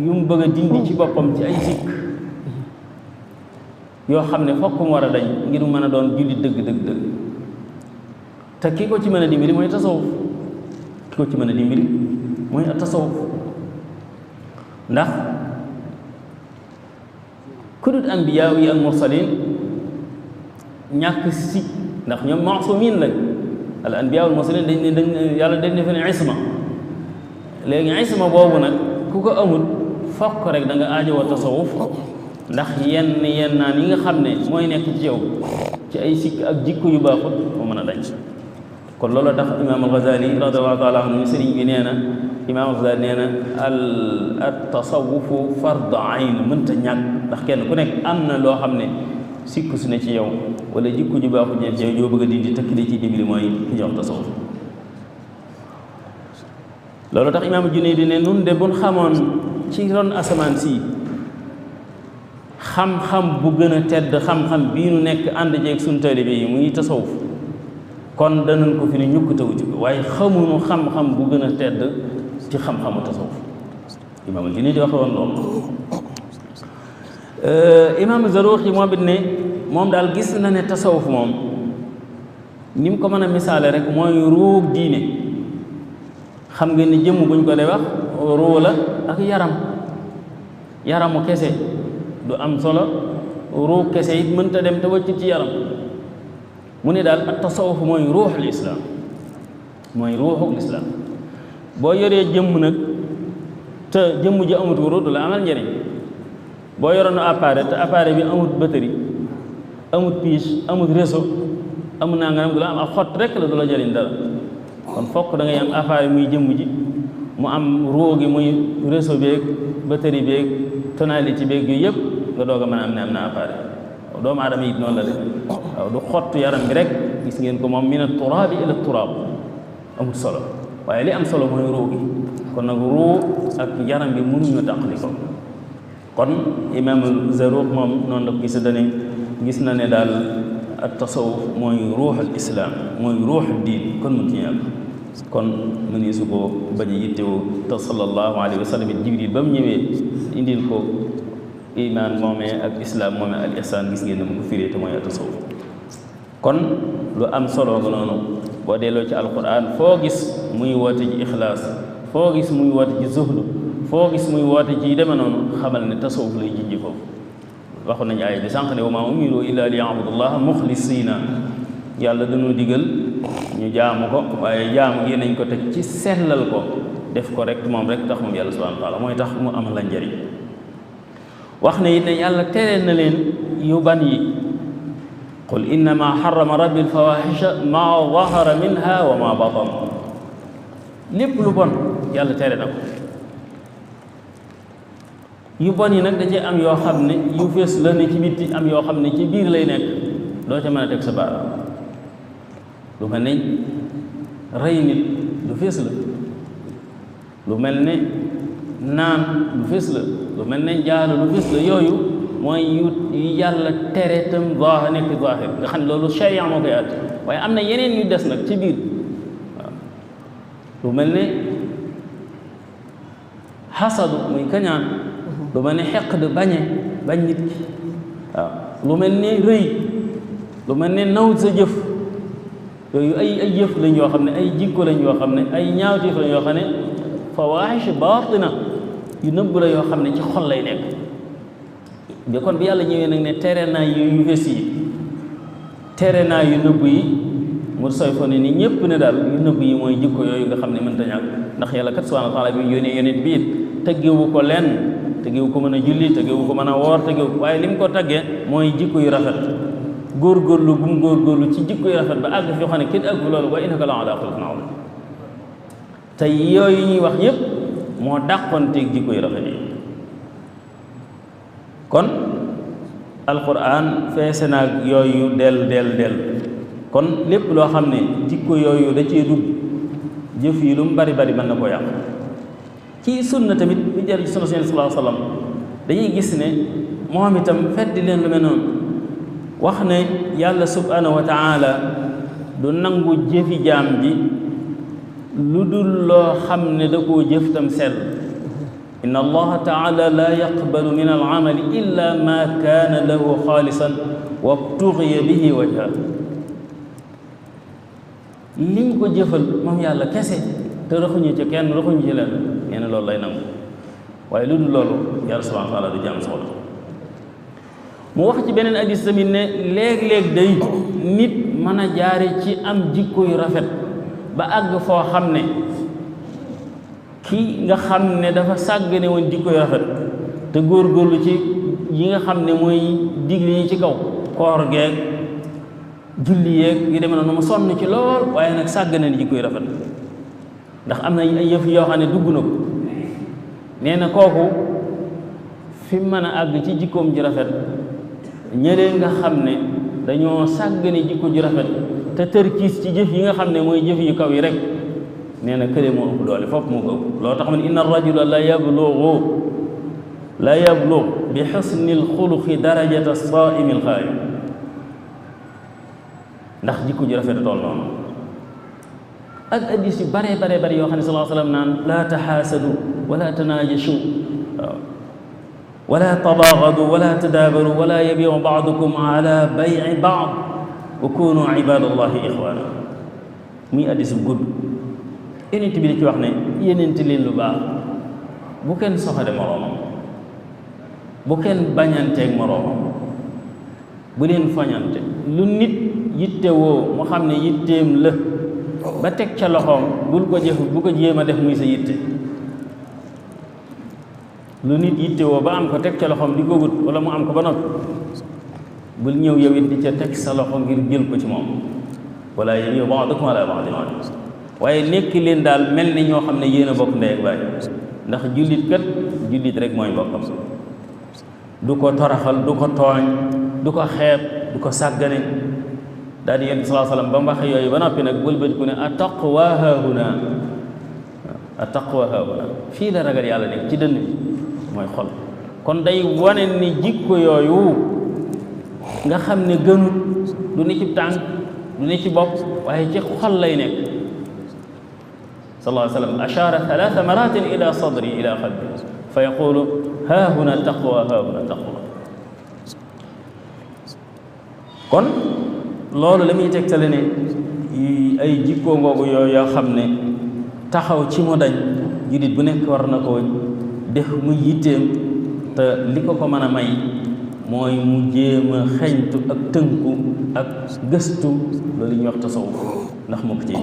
yu mu bëgg a dindi ci boppam ci ay sikk yoo xam ne fokk mu war a dañ ngir mu mën a doon jullit dëgg te ki ko ci mën a dimbali mooy tasawuf ki ko ci mën a dimbali mooy tasawuf ndax ku dul anbiyaa yi ak mursalin ñàkk sikk ndax ñoom maasumin lañ al anbiyaa wal mursalin dañ yàlla dañ defe ne isma léegi isma boobu nag ku ko amul fokk rek da nga aajowoo tasawuf ndax yenn naan yi nga xam ne mooy nekk ci yow ci ay sikk ak jikko yu baaxut moo mën a dañ kon loolu tax imaam al-Ghazali radiyallahu taala anhu sëriñ bi nee na imaam al-Ghazali nee na al tasawufu fardu ayn mënta ñàkk ndax kenn ku nekk am na loo xam ne sikk su ne ci yow wala jikko ju baaxut ne ci yow joo bëgg a dindi tëkk li ci dimbali mooy ki jox tasawuf loolu tax imaam Junayd ne nun de buñ xamoon ci ron asamaan si xam-xam bu gën a tedd xam-xam bii nu nekk ànd jeeg suñu taalibe yi muy tasawuf kon danañ ko fi ne ñukk tawuti ko waaye xamuñu xam-xam bu gën a tedd ci xam-xamu tasawuf imaam Junayd di waxe woon loolu imaam Zaruxi moom it ne moom daal gis na ne tasawuf moom ni mu ko mën a misaale rek mooy ruug diine xam nga ni jëmm buñ ko dee wax ruu la ak yaramu kese du am solo ruug kese it mënta dem te wàcc ci yaram mu ne daal ak tasawuf mooy ruuxul islaam mooy ruuxul islaam boo yoree jëmm nag te jëmm ji amut wuru du la amal njëriñ boo yoroon appareil te appareil bi amut batterie amut piche amut réseau amut nangam du la am ak xott rek la du la jëriñ dara kon fokk da ngay am appareil muy jëmm ji mu am ruu gi muy réseau beeg batterie beeg tonalité beeg yooyu yëpp nga doog a mën a am ne am na appareil doomu aadama it noonu la def waaw du xottu yaram bi rek gis ngeen ko moom min at-turaabi ila at-turaab amut solo waaye li am solo mooy ruu gi kon nag ruu ak yaram bi mënuñu tàqali ko kon imaam Zaruq moom noonu la ko gis dane gis na ne daal at-tasawuf mooy ruuxul islaam mooy ruuxul diin kon mënut ñàkk kon mu ne su ko bañ a yittewoo te sallallahu alayhi wa sallam Jibril ba mu ñëwee indil ko iman moomee ak islam moomee al ihsaan gis ngeen ne mu ko firee te mooy at-tasawuf kon lu am solo nga noonu boo delloo ci alquran foo gis muy woote ci ixlaas foo gis muy woote ci zuhdu foo gis muy woote ci deme noonu xamal ne tasawuf lay jinji foofu waxu nañu aaya bi sànq ne wa maa umiru illa li ya'budullaha muxlisiina yàlla dañoo digal ñu jaamu ko waaye jaamu gi nañ ko teg ci sellal ko def ko rek moom rek tax moom yàlla subhanahu wa taala mooy tax mu amal la njëriñ wax ne it ne yàlla tere na leen yu ban yi qul innama harrama rabbi alfawahisha ma zahara minha wa ma batan lépp lu bon yàlla tere na ko yu bon yi nag da cee am yoo xam ne yu fees la ne ci bitti am yoo xam ne ci biir lay nekk doo ca mën a teg sa baaraam lu mel ne rey nit lu fees la lu mel ne naan lu fees la lu mel ne njaalo lu fees la yooyu mooy yu yàlla tere tam nekk zaahir nga xam ne loolu sharia moo koy àtte waaye am na yeneen yu des nag ci biir waaw lu mel ne xasadu muy kañaan lu mel ne xeq de bañ nit ki waaw lu mel ne rëy lu mel ne naw sa jëf yooyu ay jëf lañ yoo xam ne ay jikko lañ yoo xam ne ay ñaawteef lañ yoo xam ne fawaahish baatina yu nëbb la yoo xam ne ci xol lay nekk bi kon bi yàlla ñëwee nag ne tere naa yu fes yi tere naa yu nëbb yi mu soy fo ne ni ñëpp ne daal yu nëbb yi mooy jikko yooyu nga xam ne mënta ñàkk ndax yàlla kat subhaanahu wa taala bi mu yónnee yonent bi it tëggewu ko lenn tëggewu ko mën a julli tëggewu ko mën a woor tëggewu waaye li mu ko taggee mooy jikko yu rafet góorgóorlu bu mu góorgóorlu ci jikko yu rafet ba àgg fi xam ne kenn àgg loolu wa innaka la ala xuluqin aziim te yooyu ñuy wax yëpp moo dàqonteeg jikko yu rafet yi kon alquran feese naag yooyu del kon lépp loo xam ne jikko yooyu da cee dugg jëf yi lu mu bari mën na ko yàq ci sunna tamit bi jar ci sunna sallallahu alayhi wa sallam dañuy gis ne moom itam fedd leen lu mel noonu wax ne yàlla subhanahu wa taala du nangu jëfi jaam ji lu dul loo xam ne da koo jëf tam sell inna allaha taala la yaqbalu min al amali illa ma kaana lahu xaalisan wabtugiya bihi wajha liñ ko jëfal moom yàlla kese te raxuñu ci kenn raxuñu ci leen nee na loolu lay nangu waaye lu dul loolu yàlla subhanahu wa taala du jaam soxla mu wax ci beneen hadiis tamit ne léeg-léeg day nit mën a jaare ci am jikko yu rafet ba àgg foo xam ne kii nga xam ne dafa sàggane woon jikko yu rafet te góorgóorlu ci yi nga xam ne mooy digle yi ci kaw koor geeg julli yeeg yu demee noonu mu sonn ci lool waaye nag sàggane ni jikko yu rafet ndax am na ay yëf yoo xam ne dugg na ko nee na kooku fi mu mën a àgg ci jikkoom ji rafet ñëlee nga xam ne dañoo sàggane jikko ji rafet te tërkiis ci jëf yi nga xam ne mooy jëf yu kaw yi rek nee na kële moo ëpp doole fopp moo ko ëpp loo tax man inna rajula la yablugh bi xusni alxuluqi darajata as-saa'imi al-qaa'im ndax jikko ji rafet a toll noonu ak hadiis yu bare yoo xam ne sallallahu alayhi wa sallam naan laa taxaasadu wala tanaajashu waaw wala tabaagadu wala tadaabaru wala yabii'u ba'dukum ala bay'i ba'd wa kunu ibaadallahi ixwaana muy hadiis bu gudd yonent bi di ci wax ne yéeneente leen lu baax bu kenn soxale moroomam bu kenn bañanteeg moroomam bu leen fañante lu nit yitte woo mu xam ne yitteem la ba teg ca loxoom bul ko jëf bu ko jéem a def muy sa yitte lu nit yitte woo ba am ko teg ca loxoom di ko wut wala mu am ko ba noppi bul ñëw yow it di ca teg sa loxo ngir jël ko ci moom wala yabii'u ba'dukum ala ba'din waaye nekk leen daal mel ni ñoo xam ne yéen a bokk ndey ak baay ndax jullit kat jullit rek mooy bokkam du ko toraxal du ko tooñ du ko xeeb du ko sàggane daal di yonent sallallahu alayhi wa sallam ba mu waxee yooyu ba noppi nag wëlbati ku ne attaqwa haahuna attaqwa haahuna fii la ragal yàlla nekk ci dënn bi mooy xol kon day wane ni jikko yooyu nga xam ne gënut du ne ci tànk du ne ci bopp waaye ci xol lay nekk sallallahu alayhi wa sallam ashara 3 maratin ila sadri ila qalbi fa yaqulu haahuna taqwa haahuna taqwa kon loolu la muy tegtale ne ay jikkoo ngoogu yoo xam ne taxaw ci mu dañ jullit bu nekk war na koo def muy yitteem te li ko mën a may mooy mu jéem a xeñtu ak tënku ak gëstu loolu ñuy wax tasawuf ndax moo ko ci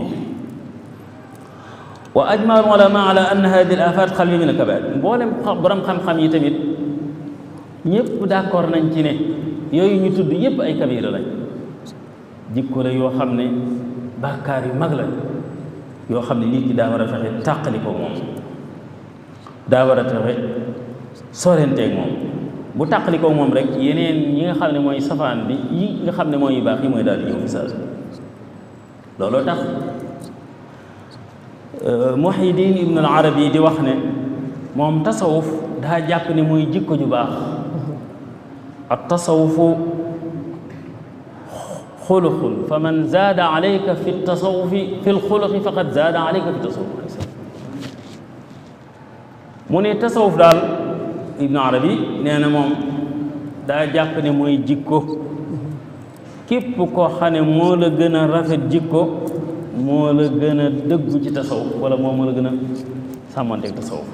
wa ajmaa al ulama ala anna hadihi al afat xalbi min al kabair mboolem borom xam-xam yi tamit ñëpp d'accord nañ ci ne yooyu ñu tudd yëpp ay kabira lañ jikko la yoo xam ne bàkkaar yu mag la yoo xam ne nit ki daa war a fexe tàqali ko moom daa war a fexe sorenteeg moom bu tàqali ko moom rek yeneen ñi nga xam ne mooy safaan bi yi nga xam ne mooy yu baax yi mooy daal di ñëw message looloo tax Muhyiddin Ibn al-Arabi di wax ne moom tasawuf daa jàpp ne mooy jikko ju baax at tasawufu xuluqun fa man zaada alayka fi tasawufi fi lxuluqi faqad zaada alayka fi tasawuf mu ne tasawuf daal Ibn Arabi nee na moom daa jàpp ne mooy jikko képp koo xam ne moo la gën a rafet jikko moo la gën a dëggu ci tasawuf wala moo la gën a sàmmanteeg tasawuf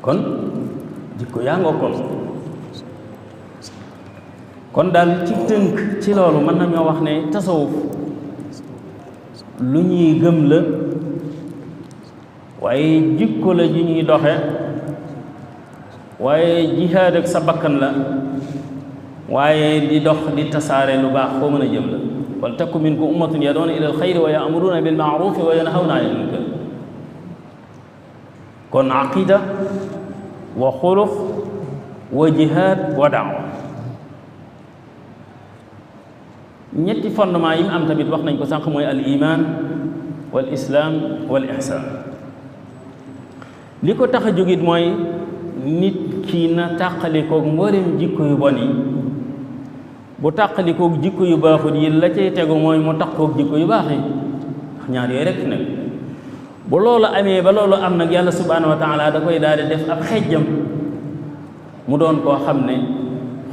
kon jikko yaa ngoo kon daal ci tënk ci loolu mën nañoo wax ne tasawuf lu ñuy gëm la waaye jikko la ji ñuy doxe waaye jihaad ak sa bakkan la waaye di dox di tasaare lu baax foo mën a jëm la wal takun minkum ummatun yad'una ila alxayri wa ya'muruna bil ma'rufi wa yanhawna 'anil munkar kon aqida wa xuluq wa jihaad wa da'wa ñetti fondement yi mu am tamit wax nañ ko sànq mooy al iman wal islam wal ihsan li ko tax a jógit mooy nit ki na tàqalikoog mboolem jikko yu bon yi. bu tàqalikoog jikko yu baaxut yi la cay tegu mooy mu taqoog jikko yu baax yi ñaar yooyu rek nag bu loolu amee ba loolu am nag yàlla subhaanahu wa taala da koy daal di def ab xejjam mu doon koo xam ne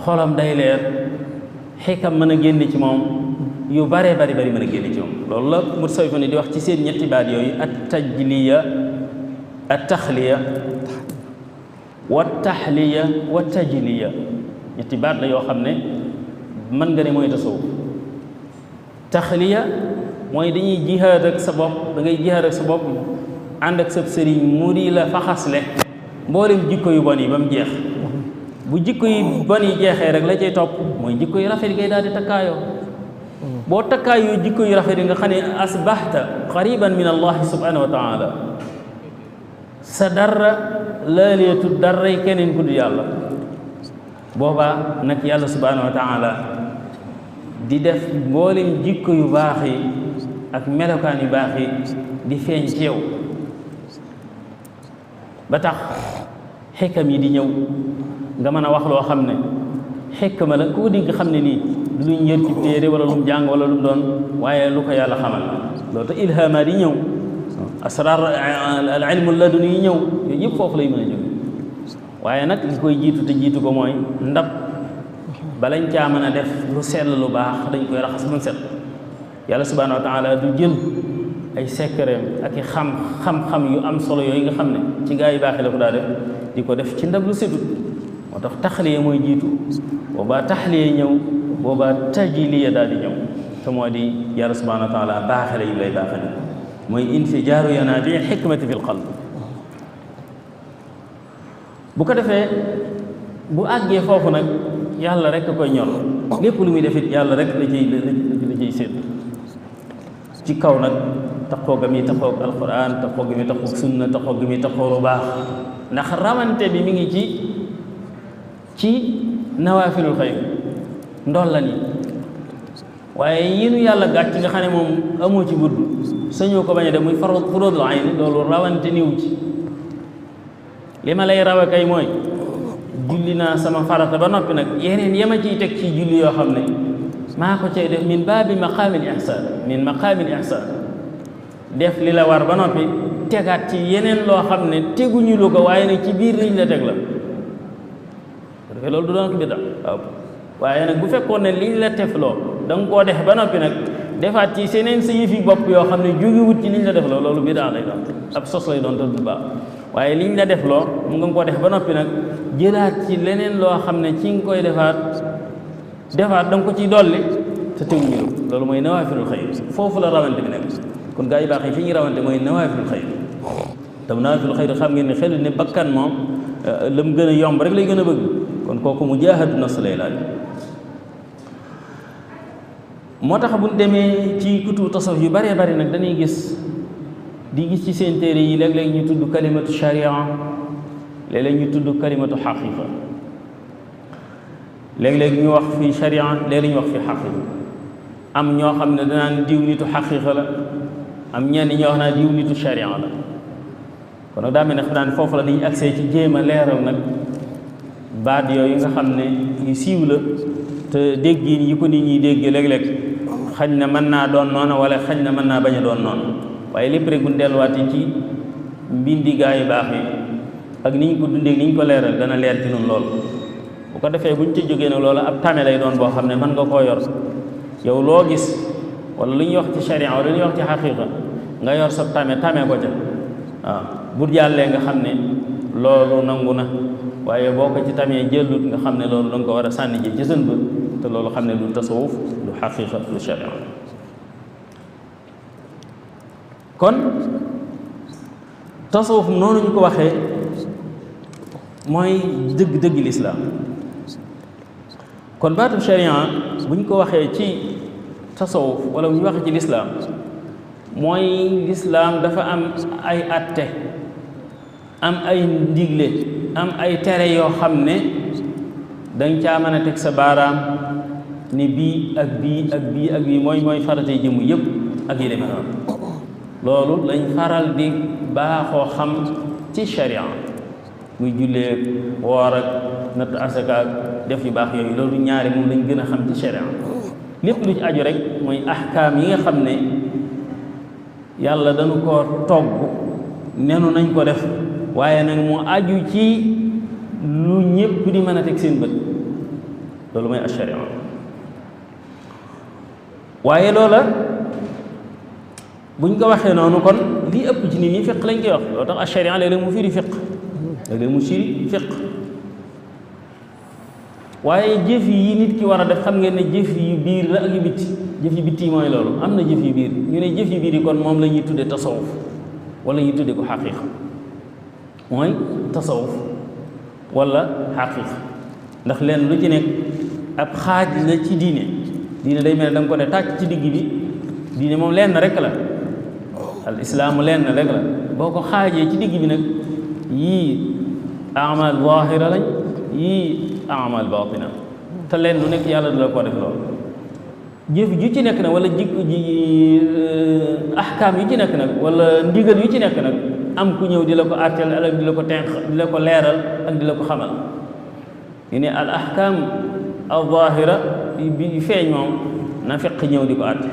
xolam day leer xikam mën a génn ci moom yu bare bari mën a génn ci moom loolu la mu soy fa ni di wax ci seen ñetti baat yooyu at tajliya at taxliya wa taxliya wa tajliya ñetti baat la yoo xam ne mën nga ne mooy tasawuf taxliya mooy dañuy jihaad ak sa bopp da ngay jihaad ak sa bopp ànd ak sa sëriñ mu di la faxasle mboolem jikko yu bon yi ba mu jeex bu jikko yu bon yi jeexee rek la cay topp mooy jikko yu rafet yi ngay daal di takkaayoo boo takkaayoo jikko yu rafet yi nga xam ne asbaxta qariban min allahi subhanahu wa taala sa dara laaleetu daray keneen ku dul yàlla boobaa nag yàlla subhanahu wa taala di def mboolem jikko yu baax yi ak melokaan yu baax yi di feeñ ci yow ba tax xikam yi di ñëw nga mën a wax loo xam ne xikma la koo dégg xam ne lii du luñ yër ci téere wala lu mu jàng wala lu mu doon waaye lu ko yàlla xamal loolu te ilhamaat yi ñëw asrar al ilmu laduni yi ñëw yooyu yëpp foofu lay mën a jóge waaye nag li koy jiitu te jiitu ko mooy ndab balañ caa mën a def lu sell lu baax dañ koy raxas ba mu set yàlla subhanahu wa taala du jël ay sekkareem ak i xam-xam yu am solo yooyu nga xam ne ci gaa yu baax la ko daa def di ko def ci ndab lu setut moo tax taxliya mooy jiitu boobaa taxliya ñëw boobaa tajliya daal di ñëw te moo di yàlla subhanahu wa taala baaxale yu lay baaxale mooy infijaaru yanaabi xikmati fi l qalb bu ko defee bu àggee foofu nag yàlla rek a koy ñor lépp lu muy def it yàlla rek la ciy séet ci kaw nag taxoo ga mi taxoog alquran taxoo ga mi taxoog sunna taxoo ga mi taxoo lu baax ndax rawante bi mi ngi ci nawaafilul xayr ndool la ni waaye yi nu yàlla gàcc nga xam ne moom amoo ci budd sañoo ko bañ a def muy furuudul ayn loolu rawante niw ci li ma lay rawe kay mooy julli naa sama farata ba noppi nag yeneen yama ciy teg ci julli yoo xam ne maa ko cay def min baabi maqaamil ihsaan def li la war ba noppi tegaat ci yeneen loo xam ne teguñu lu ko waaye nag ci biir liñ la teg la dafay loolu du doon ko bidda waaw waaye nag bu fekkoon ne liñ la tefloo da nga koo def ba noppi nag defaat ci seneen sa yëfi bopp yoo xam ne jógewut ci liñ la def loo loolu bidda lay doon ab sos lay doon te du baax waaye liñ la def loo mu nga koo def ba noppi nag jëlaat ci leneen loo xam ne ci nga koy defaat da nga ko ciy dolli te teguñu loolu mooy nawaafilul xayr foofu la rawante bi nekk kon gaa yi baax yi fi ñu rawante mooy nawaafilul xayr tam nawaafilul xayr xam ngeen ne xel ne bakkan moom la mu gën a yomb rek lay gën a bëgg kon kooku mu jaahadu nafs lay laaj moo tax bu ñu demee ci kutubu tasawuf yu bëree bëri nag dañuy gis ci seen téere yi léeg-léeg ñu tudd kalimatu sharia léeg-léeg ñu tudd kalimatu xaqiqa léeg-léeg ñu wax fi sharia léeg-léeg ñu wax fi xaqiqa am ñoo xam ne danaan diw nitu xaqiqa la am ñenn ñoo wax naa diw nitu sharia la kon nag daa mel ne xam naa ne foofu la dañuy accès ci jéem a leeral nag baat yooyu nga xam ne yu siiw la te déggin yi ko nit ñi déggee léeg-léeg xañ na mën naa doon noonu wala xañ na mën naa bañ a doon noonu waaye lépp rek bu ñu delluwaatee ci mbindi gaa yu baax yi ak ni ñu ko dundee ni ñu ko leeral dana leer ci noonu loolu bu ko defee bu ñu ci jógee nag loolu ab tame lay doon boo xam ne mën nga koo yor yow loo gis wala lu ñuy wax ci sharia wala lu ñuy wax ci xaqiqa nga yor sa tame ko ca waaw bu jàllee nga xam ne loolu nangu na waaye boo ko ci tamee jëllut nga xam ne loolu da nga ko war a sànni ji ci sën ba te loolu xam ne du tasawuf du xaqiqa du sharia kon tasawuf noonu ñu ko waxee mooy dëgg-dëgg lislaam kon baatu sharia bu ñu ko waxee ci tasawuf wala bu ñu waxee ci lislaam mooy lislaam dafa am ay atte am ay ndigle am ay tere yoo xam ne danga caa mën a teg sa baaraam ne bii ak bii ak bii ak bii mooy faratee jëmm yëpp ak yi demee noonu loolu lañ faral di baaxoo xam ci sharia muy jullee woor ak natt asaka ak def yu baax yooyu loolu ñaari moom lañ gën a xam ci sharia lépp lu ci aju rek mooy ahkaam yi nga xam ne yàlla dañu ko togg nenu nañ ko def waaye nag mu aju ci lu ñëpp di mën a teg seen bët loolu mooy sharia waaye loola buñ ko waxee noonu kon lii ëpp ci nit ñi fiq lañ koy wax loo tax sharia léeg-léeg mu firi fiq léeg-léeg mu firi fiq waaye jëf yi nit ki war a def xam ngeen ne jëf yu biir la ak yu bitti jëf yu bitti mooy loolu am na jëf yu biir ñu ne jëf yu biir yi kon moom la ñuy tudde tasawuf wala ñuy tudde ko xaqiiqa mooy tasawuf wala xaqiiqa ndax leen lu ci nekk ab xaaj la ci diine day mel ne da nga ko ne tàcc ci digg bi diine moom lenn rek la al islaamu lenn rek la boo ko xaajee ci digg bi nag yii amal zahira lañ yii amal batina te leen lu nekk yàlla du la ko def loolu jëf ju ci nekk nag wala jikko ji ahkaam yu ci nekk nag wala ndigal yu ci nekk nag am ku ñëw di la ko àtteel ak di la ko tenq di la ko leeral ak di la ko xamal ñu ne al ahkaam al zahira bi feeñ moom na fiq ñëw di ko àtte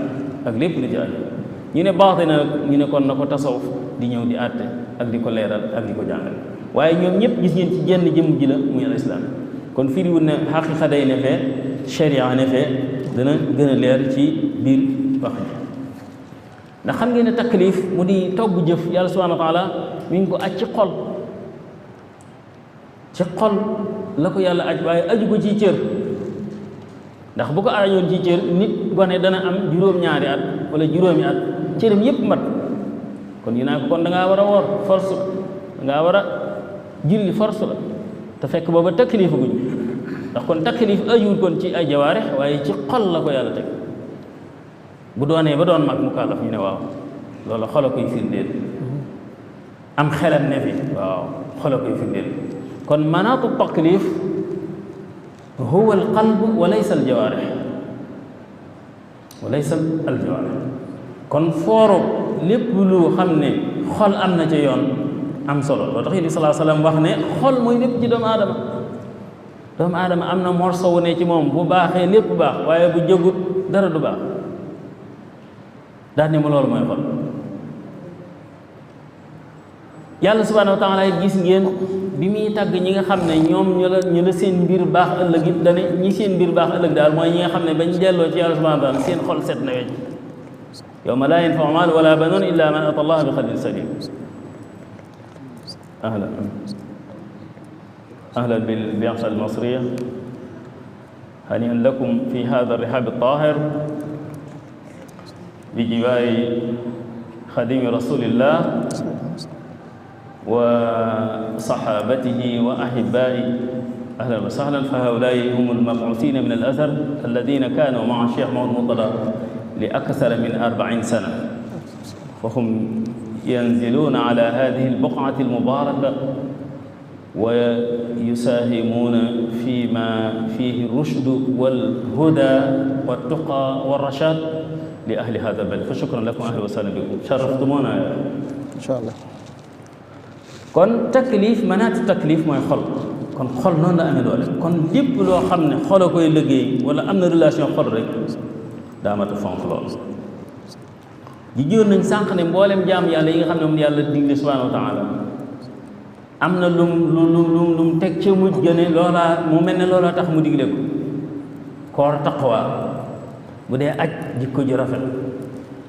ak lépp lu ci àtte ñu ne baatina nag ñu ne kon na ko tasawuf di ñëw di àtte ak di ko leeral ak di ko jàngale waaye ñoom ñëpp gis ngeen ci jenn jëmm ji la muy al islam kon firiwul ne xaqiqa day ne fee sharia ne fee dana gën a leer ci biir wax ji ndax xam ngeen ne taklif mu di togg jëf yàlla subhanahu wa taala mi ngi ko aj ci xol la ko yàlla aj waaye aju ko ci cër ndax bu ko ajoon ci cër nit gone dana am juróom-ñaari at wala juróomi at cëram yépp mat kon yi naa ko kon da ngaa war a woor force da ngaa war a julli force la te fekk booba taklif guñ ndax kon taklif ajuwul kon ci ay jawaarix waaye ci xol la ko yàlla teg bu doonee ba doon mag mu kàllaf ñu ne waaw loolu xol a koy firndeel am xelam ne fi waaw xol a koy firndeel kon manaatu taklif huwa al qalb wa laysa al jawaarix kon fooro lépp lu xam ne xol am na ca yoon am solo loo tax Yonent bi sallallahu alayhi wa sallam wax ne xol mooy lépp ci doomu aadama am na morso wu ne ci moom bu baaxee lépp baax waaye bu jógut dara du baax daal ne ma loolu mooy xol yàlla subhanahu wa taala gis ngeen bi muy tàgg ñi nga xam ne ñoom ñu la seen mbir baax ëllëg it dane ñi seen mbir baax ëllëg daal mooy ñi nga xam ne bañ delloo ci yàlla subhanahu wa taala seen xol set na wecc yawma laa yanfau maalun wala banuun illa man ata allaha bi qalbin salim أهلا بالبعثة المصرية هنيئا لكم في هذا الرحاب الطاهر بجوار خديم رسول الله وصحابته وأحبائه أهلا وسهلا فهؤلاء هم المبعوثين من الأثر الذين كانوا مع الشيخ محمود مرتضى لأكثر من 40 سنة وهم ينزلون على هذه البقعة المباركة ويساهمون فيما فيه الرشد والهدى والتقى والرشاد لأهل هذا البلد فشكرا لكم أهلا وسهلا بكم شرفتمونا إن شاء الله kon taklif manaat taklif mooy xol kon xol noonu la amee doole kon lépp loo xam ne xol a koy liggéey wala am na relation xol rek daa mat a fonk lool ji jóor nañ sànq ne mboolem jaam yàlla yi nga xam ne moom yàlla digle subhanahu wa taala am na lum teg ca mujj gëne loolaa mu mel ne loolaa tax mu digle ko koor taqwa bu dee aj jikko ju rafet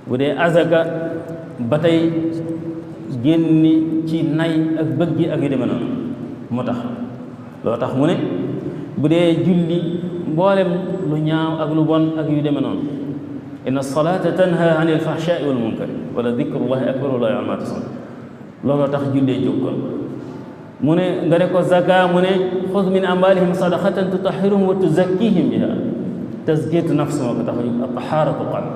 bu dee azaka ba tey génni ci nay ak bëgg gi ak yu demee noonu moo tax loo tax mu ne bu dee julli mboolem lu ñaaw ak lu bon ak yu demee noonu inna salata tanha anil fahshaai wal munkari wala dikrullahi akbar wala ya'lamu ma tasna'un looloo tax jullee jóg kon mu ne nga ne ko zaka mu ne xuz min amwalihim sadaqatan tutahhiruhum wa tuzakkihim biha tazkiyatu nafs moo ko tax a jóg at-taharatu qalb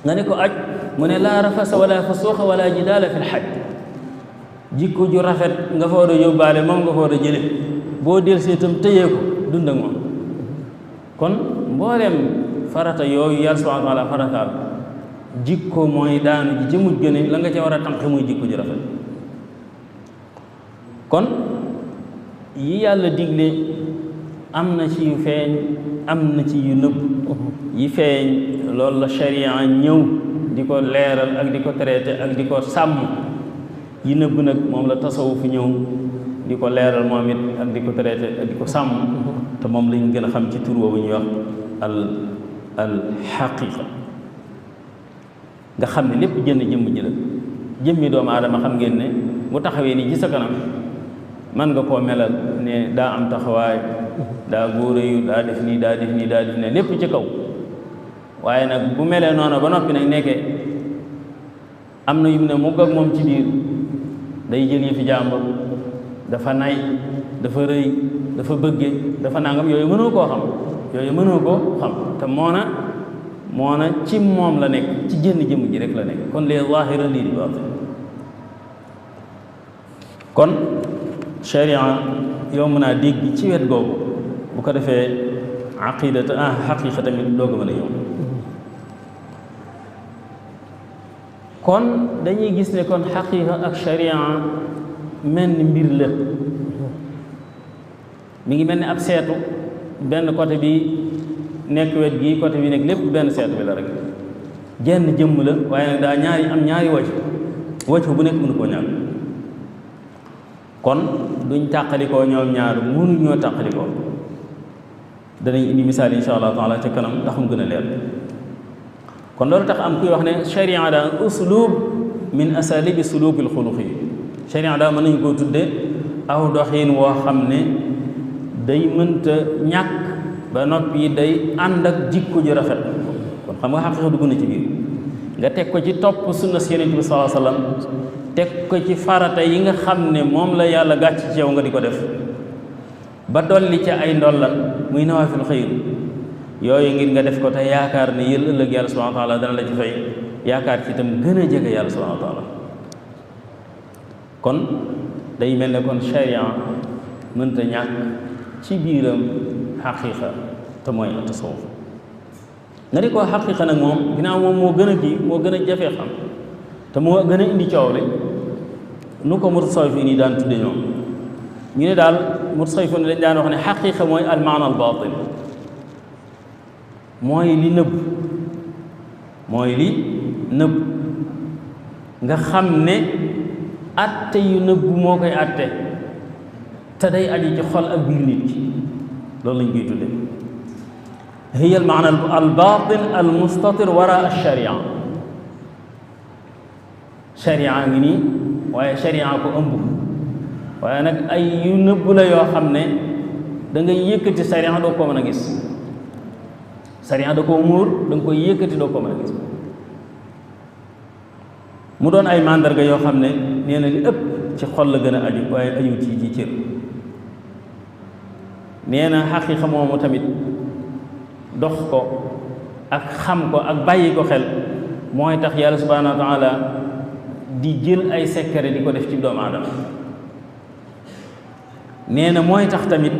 nga ne ko aj mu ne laa rafasa wala fusuuqa wala jidaala fi lxaj jikko ju rafet nga fa war a yóbbaale moom nga fa war a jële boo del see itam tëyee ko dund ak moom kon mbooleem farata yooyu yàlla subhaanahu wa taala farataal jikko mooy daanu ji ci mujj gëne la nga ca war a tànq muy jikko ju rafet kon yi yàlla digle am na ci yu feeñ am na ci yu nëbb yi feeñ loolu la sharia ñëw di ko leeral ak di ko traité ak di ko sàmm yi nëbb nag moom la tasawuf ñëw di ko leeral moom it ak di ko traité ak di ko sàmm te moom lañ gën a xam ci tur boobu ñuy wax al xaqiqa nga xam ne lépp jëmm ji la jëmmi doomu aadama xam ngeen ne bu taxawee ni ci sa kanam man nga koo melal ne daa am taxawaay daa góoréyu daa def nii daa def nii daa def ne lépp ci kaw waaye nag bu melee noonu ba noppi nag nekkee am na yu ne mugg ak moom ci biir day jël yi fi jàmbur dafa nay dafa rëy dafa bëgge dafa nangam yooyu mënoo koo xam te moona ci moom la nekk ci jënn jëmm ji rek la nekk kon les zahira lii di baatin kon sharia yomb naa dégg ci wet googu bu ko defee aqidata xaqiqa tamit dooga mën a yomb kon dañuy gis ne kon xaqiqa ak sharia mel ni mbir la mi ngi mel ni ab seetu benn côté bi nekk wet gi côté bi nekk lépp benn seetu bi la rek jenn jëmm la waaye nag daa ñaari wacc bu nekk mënu koo ñaar kon duñ tàqalikoo ñoom ñaar mënuñoo tàqalikoo danañ indi misaal insha allah taala ca kanam ndax mu gën a leer kon loolu tax am kuy wax ne sharia daa uslub min asalibi sulubil xuluqi sharia daa mën nañu koo tudde aw doxiin woo xam ne day mënta ñàkk ba noppi day ànd ak jikko ji rafet kon xam nga xaqiiqa dugg na ci biir nga teg ko ci topp sunna si Yonent bi sallallahu alayhi wa sallam teg ko ci farata yi nga xam ne moom la yàlla gàcc ci yow nga di ko def ba dolli ca ay ndollal muy nawaafil xayr yooyu ngir nga def ko te yaakaar ne yël ëllëg yàlla subhanahu wa taala dana la ci fay yaakaar ci itam gën a jege yàlla subhanahu wa taala kon day mel ne kon sharia mënta ñàkk ci biiram xaqiiqa te mooy tasawuf nga di ko xaqiiqa nag moom ginnaaw moom moo gën a jafee xam te moo gën a indi coow li nu ko mutasawwifin yi daan tudde ñoom ñu ne daal mutasawwifin dañ daan wax ne xaqiiqa mooy al maana al baatin mooy li nëbb nga xam ne atte yu nëbb moo koy atte te day aji ci xol ak biir nit ki loolu lañ koy tudde hiya al maana al baatin al mustatir wara al sharia sharia ngi nii waaye sharia ko ëmb waaye nag ay yu nëbb la yoo xam ne da ngay yëkkati sharia doo ko mën a gis sharia da koo muur da nga koy yëkkati doo ko mën a gis mu doon ay màndarga yoo xam ne nee na li ëpp ci xol la gën a aju waaye aju ci cër nee na xaqiiqa moomu tamit dox ko ak xam ko ak bàyyi ko xel mooy tax yàlla subhanahu wa taala di jël ay secret di ko def ci doomu aadama nee na mooy tax tamit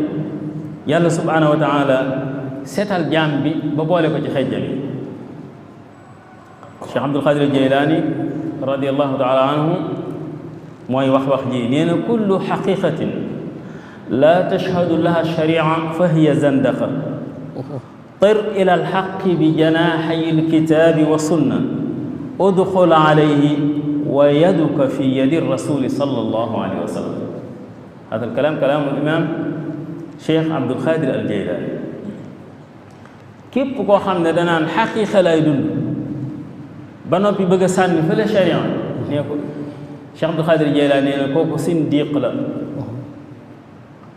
yàlla subhanahu wa taala seetal jaam bi ba boole ko ci xejjal yi Cheikh Abdul Qadir Jeylaani radiyallahu taala anhu mooy wax ji nee na kullu xaqiqatin laa tashhadu laha sharia fa hiya zandaqa tir ila alxaqi bi janaaxay alkitaabi wa sunna udxul alayhi wa yaduka fi yadi rasuli sallallahu alayhi wa sallam hada alkalaam kalaamu alimam Cheikh Abdul Qadir al Jeylaani képp koo xam ne danaan xaqiiqa lay dund ba noppi bëgg a sànni fële sharia nee ko Cheikh Abdul Qadir Jeylaani nee na kooku sindiq la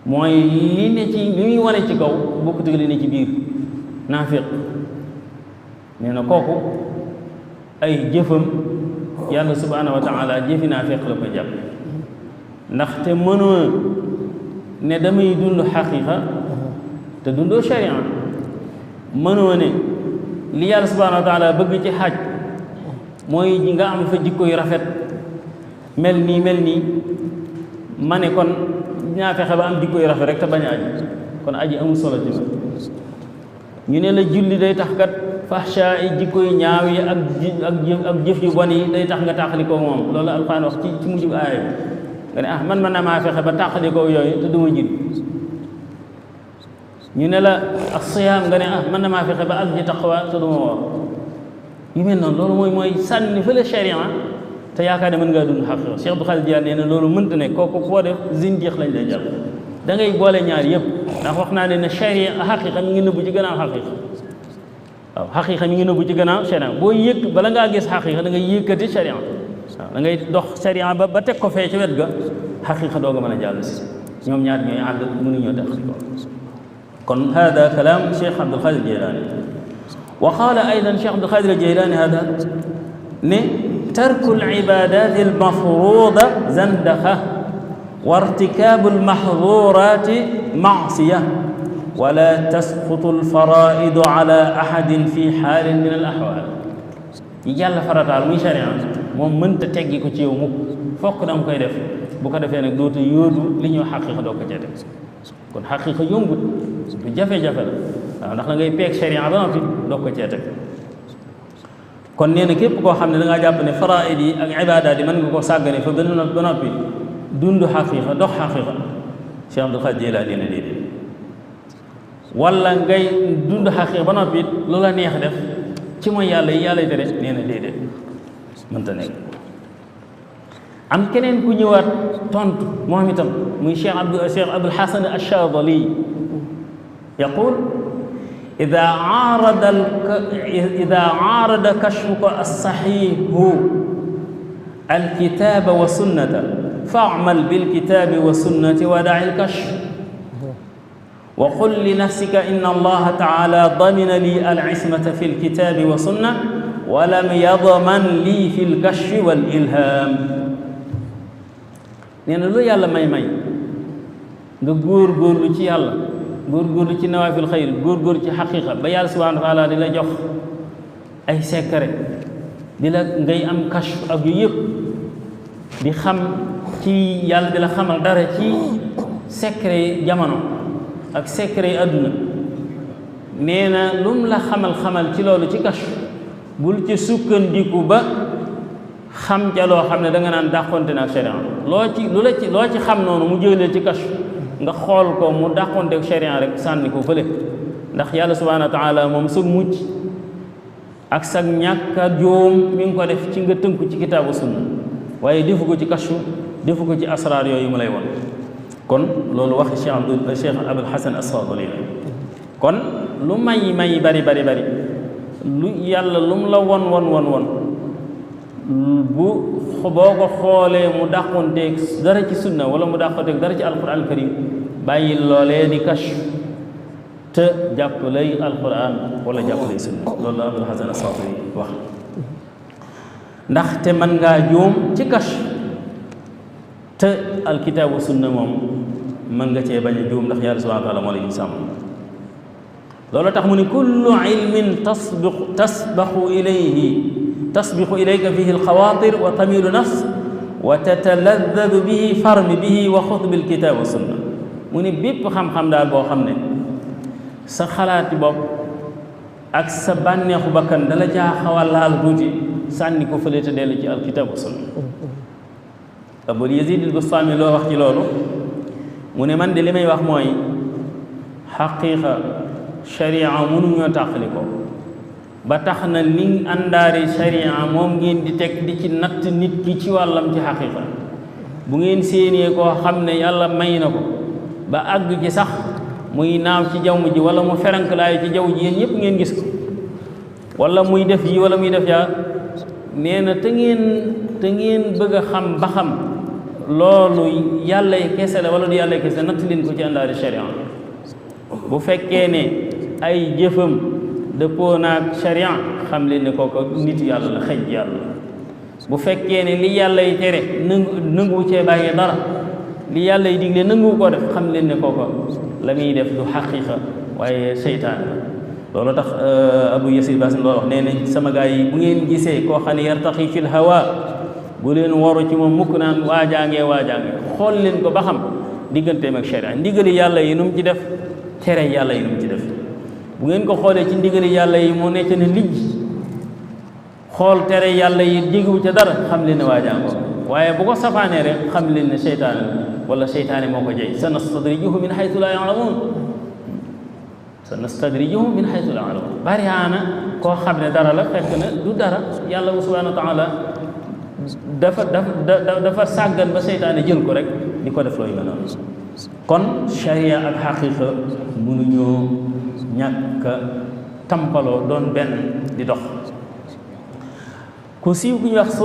mooy li ne ci li muy wane ci kaw bokkut ak li ne ci biir naafiq nee na kooku ay jëfam yàlla subhanahu wa taala jëfi naafiq la ko jàpp ndaxte mënoo ne damay dund xaqiiqa te dundoo sharia mënoo ne li yàlla subhanahu wa taala bëgg ci xaaj mooy nga am fa jikko yu rafet mel nii ma ne kon ñaa fexe ba am jikko yu rafet rek te bañ a aji kon aji amul solo ci man ñu ne la julli day tax kat fahsha yi jikko yu ñaaw yi ak jëf yu bon yi day tax nga tàqali ko moom loolu alquran wax ci mujj aaya bi nga ne man mën na maa fexe ba tàqali ko yooyu te duma julli ñu ne la as-siyaam nga ne mën na maa fexe ba ak ci taqwa te duma woor yu mel noonu loolu mooy sànni fële sharia te yaakaar ne mën ngaa dund xaqiqa Cheikh Abdou Khadir Jilaani nee na loolu mënta ne kooku koo def zindiq lañ lay jàpp da ngay boole ñaar yëpp ndax wax naa ne sharia xaqiqa mi ngi nëbbu ci gannaaw xaqiqa waaw xaqiqa mi ngi nëbbu ci gannaaw sharia boo yëg bala ngaa gis xaqiqa da ngay yëkkati sharia waaw da ngay dox sharia ba teg ko fee ci wet ga xaqiqa doo nga mën a jàll si ñoom ñaar ñooy ànd mënuñoo tax kon hada kalaam Cheikh Abdul Khadir Jilaani wa qaala aydan Cheikh Abdul Khadir Jilaani hada ne tarku al-ibaadaati al-mafruuda zandaqa wa irtikaabu al-mahduuraati ma'siya wa laa tasqutu al-faraa'idu ala ahadin fi xaalin min al-ahwaal yi yàlla farataal muy sharia moom mënta teggi ko ci yow mukk fokk da nga koy def bu ko defee nag dootu yóodu li ñuy xaqiqa doo ko cee def kon xaqiqa yombut lu jafe-jafe la waaw ndax da ngay peeg sharia ba noppi doo ko cee teg kon nee na képp koo xam ne da ngaa jàpp ne faraid yi ak ibaadaat yi mën nga koo sàggane fa ba noppi dund xaqiqa dox xaqiqa Cheikh Abdul Khadir Jilaani dina déedéet wala ngay dund xaqiqa ba noppi lu la neex def ci mooy yàlla yi yàlla tere nee na déedéet mënta nekk am keneen ku ñëwaat tontu moom itam muy Cheikh Abul Hasan Ash-Shaadili yaqul ida aarada kashfuka as-saxiihu al-kitaaba wa sunnata fa'mal bil-kitaabi wa sunnati wa da'i al-kashf wa qul li nafsika inna allaha ta'ala damina li al-ismata fi al-kitaabi wa sunna wa lam yadman li fi al-kashfi wal-ilhaam nee na lu yàlla may nga góorgóorlu ci yàlla góorgóorlu ci nawaafil xayr góorgóorlu ci xaqiqa ba yàlla subhanahu wa taala di la jox ay secret di la ngay am kashf ak yu yëpp di xam ci yàlla di la xamal dara ci secret jamono ak secret adduna nee na lu mu la xamal ci loolu ci kashf bul ci sukkandiku ba xam ca loo xam ne da nga naan dàqonte na ak sharia loo ci xam noonu mu jëlee ci kashf nga xool ko mu dàqonte ak sharia rek sànni ko fële ndax yàlla subhanahu wa taala moom sag mucc ak sag ñàkk a jóom mi ngi ko def ci nga tënku ci kitaabu sunna waaye defu ko ci kashf defu ko ci asraar yooyu mu lay won kon loolu waxi Cheikh Abul Hasan As-Saadili kon lu may bari lu yàlla lu mu la won boo ko xoolee mu dàqonteeg dara ci sunna wala mu dàqonteeg dara ci alquran karim bàyyi loolee di kashf te jàpp lay alquran wala jàpp lay sunna loolu la Abul Hasan As-Saadili wax ndaxte mën ngaa juum ci kashf te alkitaabu sunna moom mën nga cee bañ a juum ndax yàlla subhanahu wa taala moo la ñu sàmm loolu tax mu ne kullu ilmin tasbiqu ilayka fihi alxawaatir wa tamilu nafs wa tataladadu bihi farmi bihi wa xud bil kitaab wa sunna mu ne bépp xam-xam daal boo xam ne sa xalaati bopp ak sa bànneexu bakkan dala caa xaw a laal tuuti sànni ko fële te dellu ci alkitaab wa sunna Abul Yazid al-Bustami loo wax ci loolu mu ne man de li may wax mooy xaqiiqa sharia mënuñoo tàqali ko ba tax na ni àndaari sharia moom ngeen di teg di ci natt nit ki ci wàllam ci xaqiiqa bu ngeen séenee koo xam ne yàlla may na ko ba àgg ci sax muy naaw ci jaww ji wala mu feranklaayu ci jaww ji yéen ñëpp ngeen gis ko wala muy def yi wala muy def yaa nee na te ngeen bëgg a xam ba xam loolu yàllay kese la wala du yàllay kese natt leen ko ci àndaari sharia bu fekkee ne ay jëfam dëppoo naag sharia xam leen ne kooko nit yàlla la xëj yàlla bu fekkee ne li yàlla yi tere nangu cee bàyyi dara li yàlla yi digle nangu koo def xam leen ne kooko la muy def du xaqiqa waaye seytaan la loolu tax Abu Yasid Basin loolu wax nee na sama gaa yi bu ngeen gisee koo xam ne yartaxi fil hawa bu leen waru ci moom mukk naan waajaangee xool leen ko ba xam digganteem ak sharia ndigali yàlla yi nu mu ci def tere yàlla yi nu mu ci def bu ngeen ko xoolee ci ndigali yàlla yi mu nekk ne lijj xool tere yàlla yi jégiwu ca dara xam leen ne waajaangoo waaye bu ko safaanee rek xam leen ne seytaane wala seytaane moo ko jey sanastadrijuhum min haythu la ya'lamun sanastadrijuhum min haythu la ya'lamun bari na koo xam ne dara la fekk na du dara yàlla subhanahu wa taala dafa sàggan ba seytaane jël ko rek di ko def looyu mel noonu kon sharia ak xaqiqa mënuñoo ñàkk tampaloo doon benn di dox ku siiw ku ñuy wax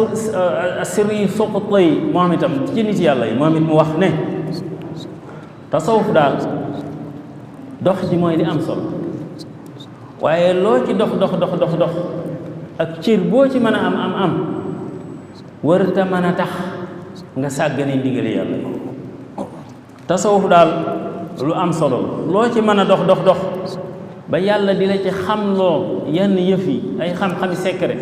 sirri Suqutay moom itam ci nit yàlla yi moom it mu wax ne tasawuf daal dox ji mooy li am solo waaye loo ci dox ak cër boo ci mën a am warta mën a tax nga sàggane ndigali yàlla yi tasawuf daal lu am solo loo ci mën a dox ba yàlla di la ci xamloo yenn yëf yi ay xam-xami secret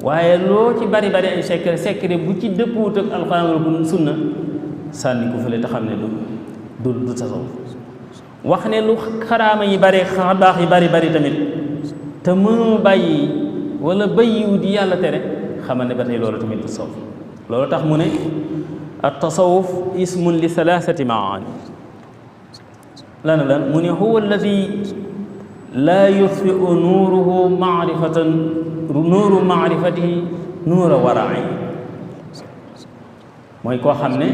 waaye loo ci bari ay secret bu ci dëppuwut ak alxuraan wala sunna sànni ko fële te xam ne du tasawuf wax ne lu xaraama yi bari xabaax yi bari tamit te mënoo bàyyi wala bàyyiwu di yàlla tere xamal ne ba tey loolu tamit du tasawuf loolu tax mu ne at tasawuf ismun li thalathati maani lan mu ne huwa alladi laa yutfiu nuuruhu nuuru maarifatihi nuura waraay mooy koo xam ne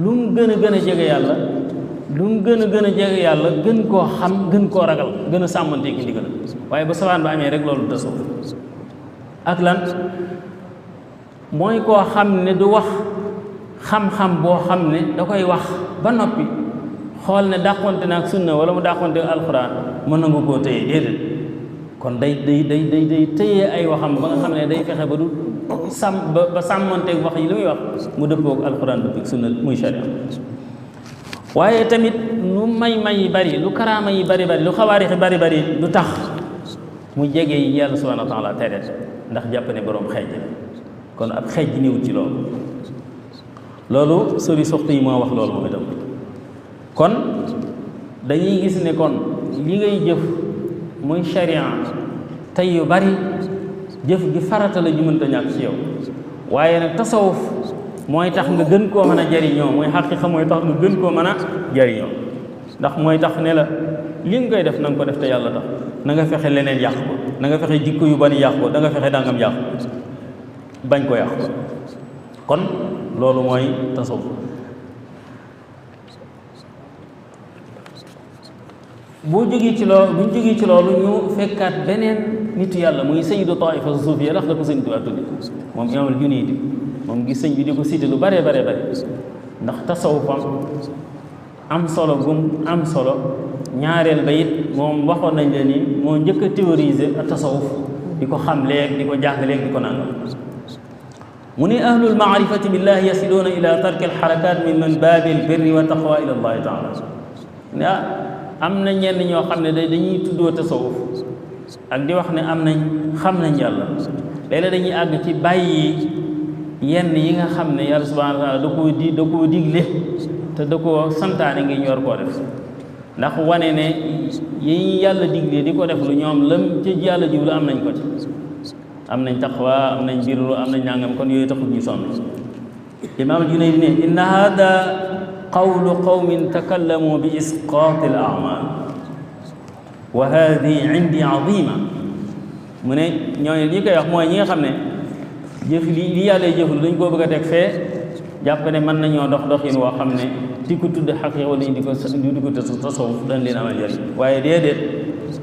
lu mu gën a jege yàlla lu mu gën a jege yàlla gën koo xam gën koo ragal gën a sàmmante ki ndigal waaye ba safaan ba amee rek loolu tasawuf ak lan mooy koo xam ne du wax xam-xam boo xam ne da koy wax ba noppi xool ne dàqonte na ak sunna wala mu dàqonte ak alxuraan mën na nga koo téye déedéet kon day téye ay waxam ba nga xam ne day fexe ba du ba sàmmonteeg wax yi li muy wax mu dëppoo ak alxuraan dëppoo ak sunna muy sharia waaye tamit lu may yi bari lu karaama yi bari lu xawaarix yi bari du tax mu jege yi yàlla subhanahu wa taala tere ndax jàpp ne boroom xeej kon ab xeej niwut ci loolu sori soxtu yi moo wax loolu moom itam kon dañuy gis ne kon li ngay jëf muy sharia tey yu bari jëf gi farata la ju mënta ñàkk ci yow waaye nag tasawuf mooy tax nga gën koo mën a jariñoo mooy xaqiqa mooy tax nga gën koo mën a jariñoo ndax mooy tax ne la li nga koy def na nga ko def te yàlla tax na nga fexe leneen yàq ko na nga fexe jikko yu bari yàq ko da nga fexe dangam yàq ko bañ ko yàq ko kon loolu mooy tasawuf buñ jógee ci loolu ñu fekkaat beneen nitu yàlla muy sayyidu taifa suufiya ndax la ko sëñ Tuubaa tudde moom imaamul Junayd moom gis sëñ bi di ko cité lu bare ndax tasawufam am solo gum am solo ñaareel ba it moom waxoon nañ la ni moo njëkk a théoriser ak tasawuf di ko xam léeg di ko jàng léeg di ko nangam mu ne ahlul maarifati billahi yasiluuna ila tarki alxarakat min baabi albirri wa taqwa ila allahi taala ne am na ñenn ñoo xam ne dañuy tuddoo tasawuf ak di wax ne xam nañ yàlla léeg-léeg dañuy àgg ci bàyyi yenn yi nga xam ne yàlla subhanahu wa taala da koo digle te da koo santaane ngi ñu war koo def ndax wane ne yi yàlla digle di ko def lu ñoom lam ci yàlla jublu am nañ ko ci am nañ taqwa am nañ birru am nañ nangam kon yooyu taxul ñu sonn imaam al-Junayd ne inna hada qawlu qawmin takallamu bi isqaati al a'mal wa hadihi indi azima mu ne ñooñu ñi koy wax mooy ñi nga xam ne jëf li yàlla jëful dañ koo bëgg a teg fee jàpp ne mën nañoo doxin woo xam ne di ko tudd xaqiiqa wala di ko tasawuf dañ leen amal njëriñ waaye déedéet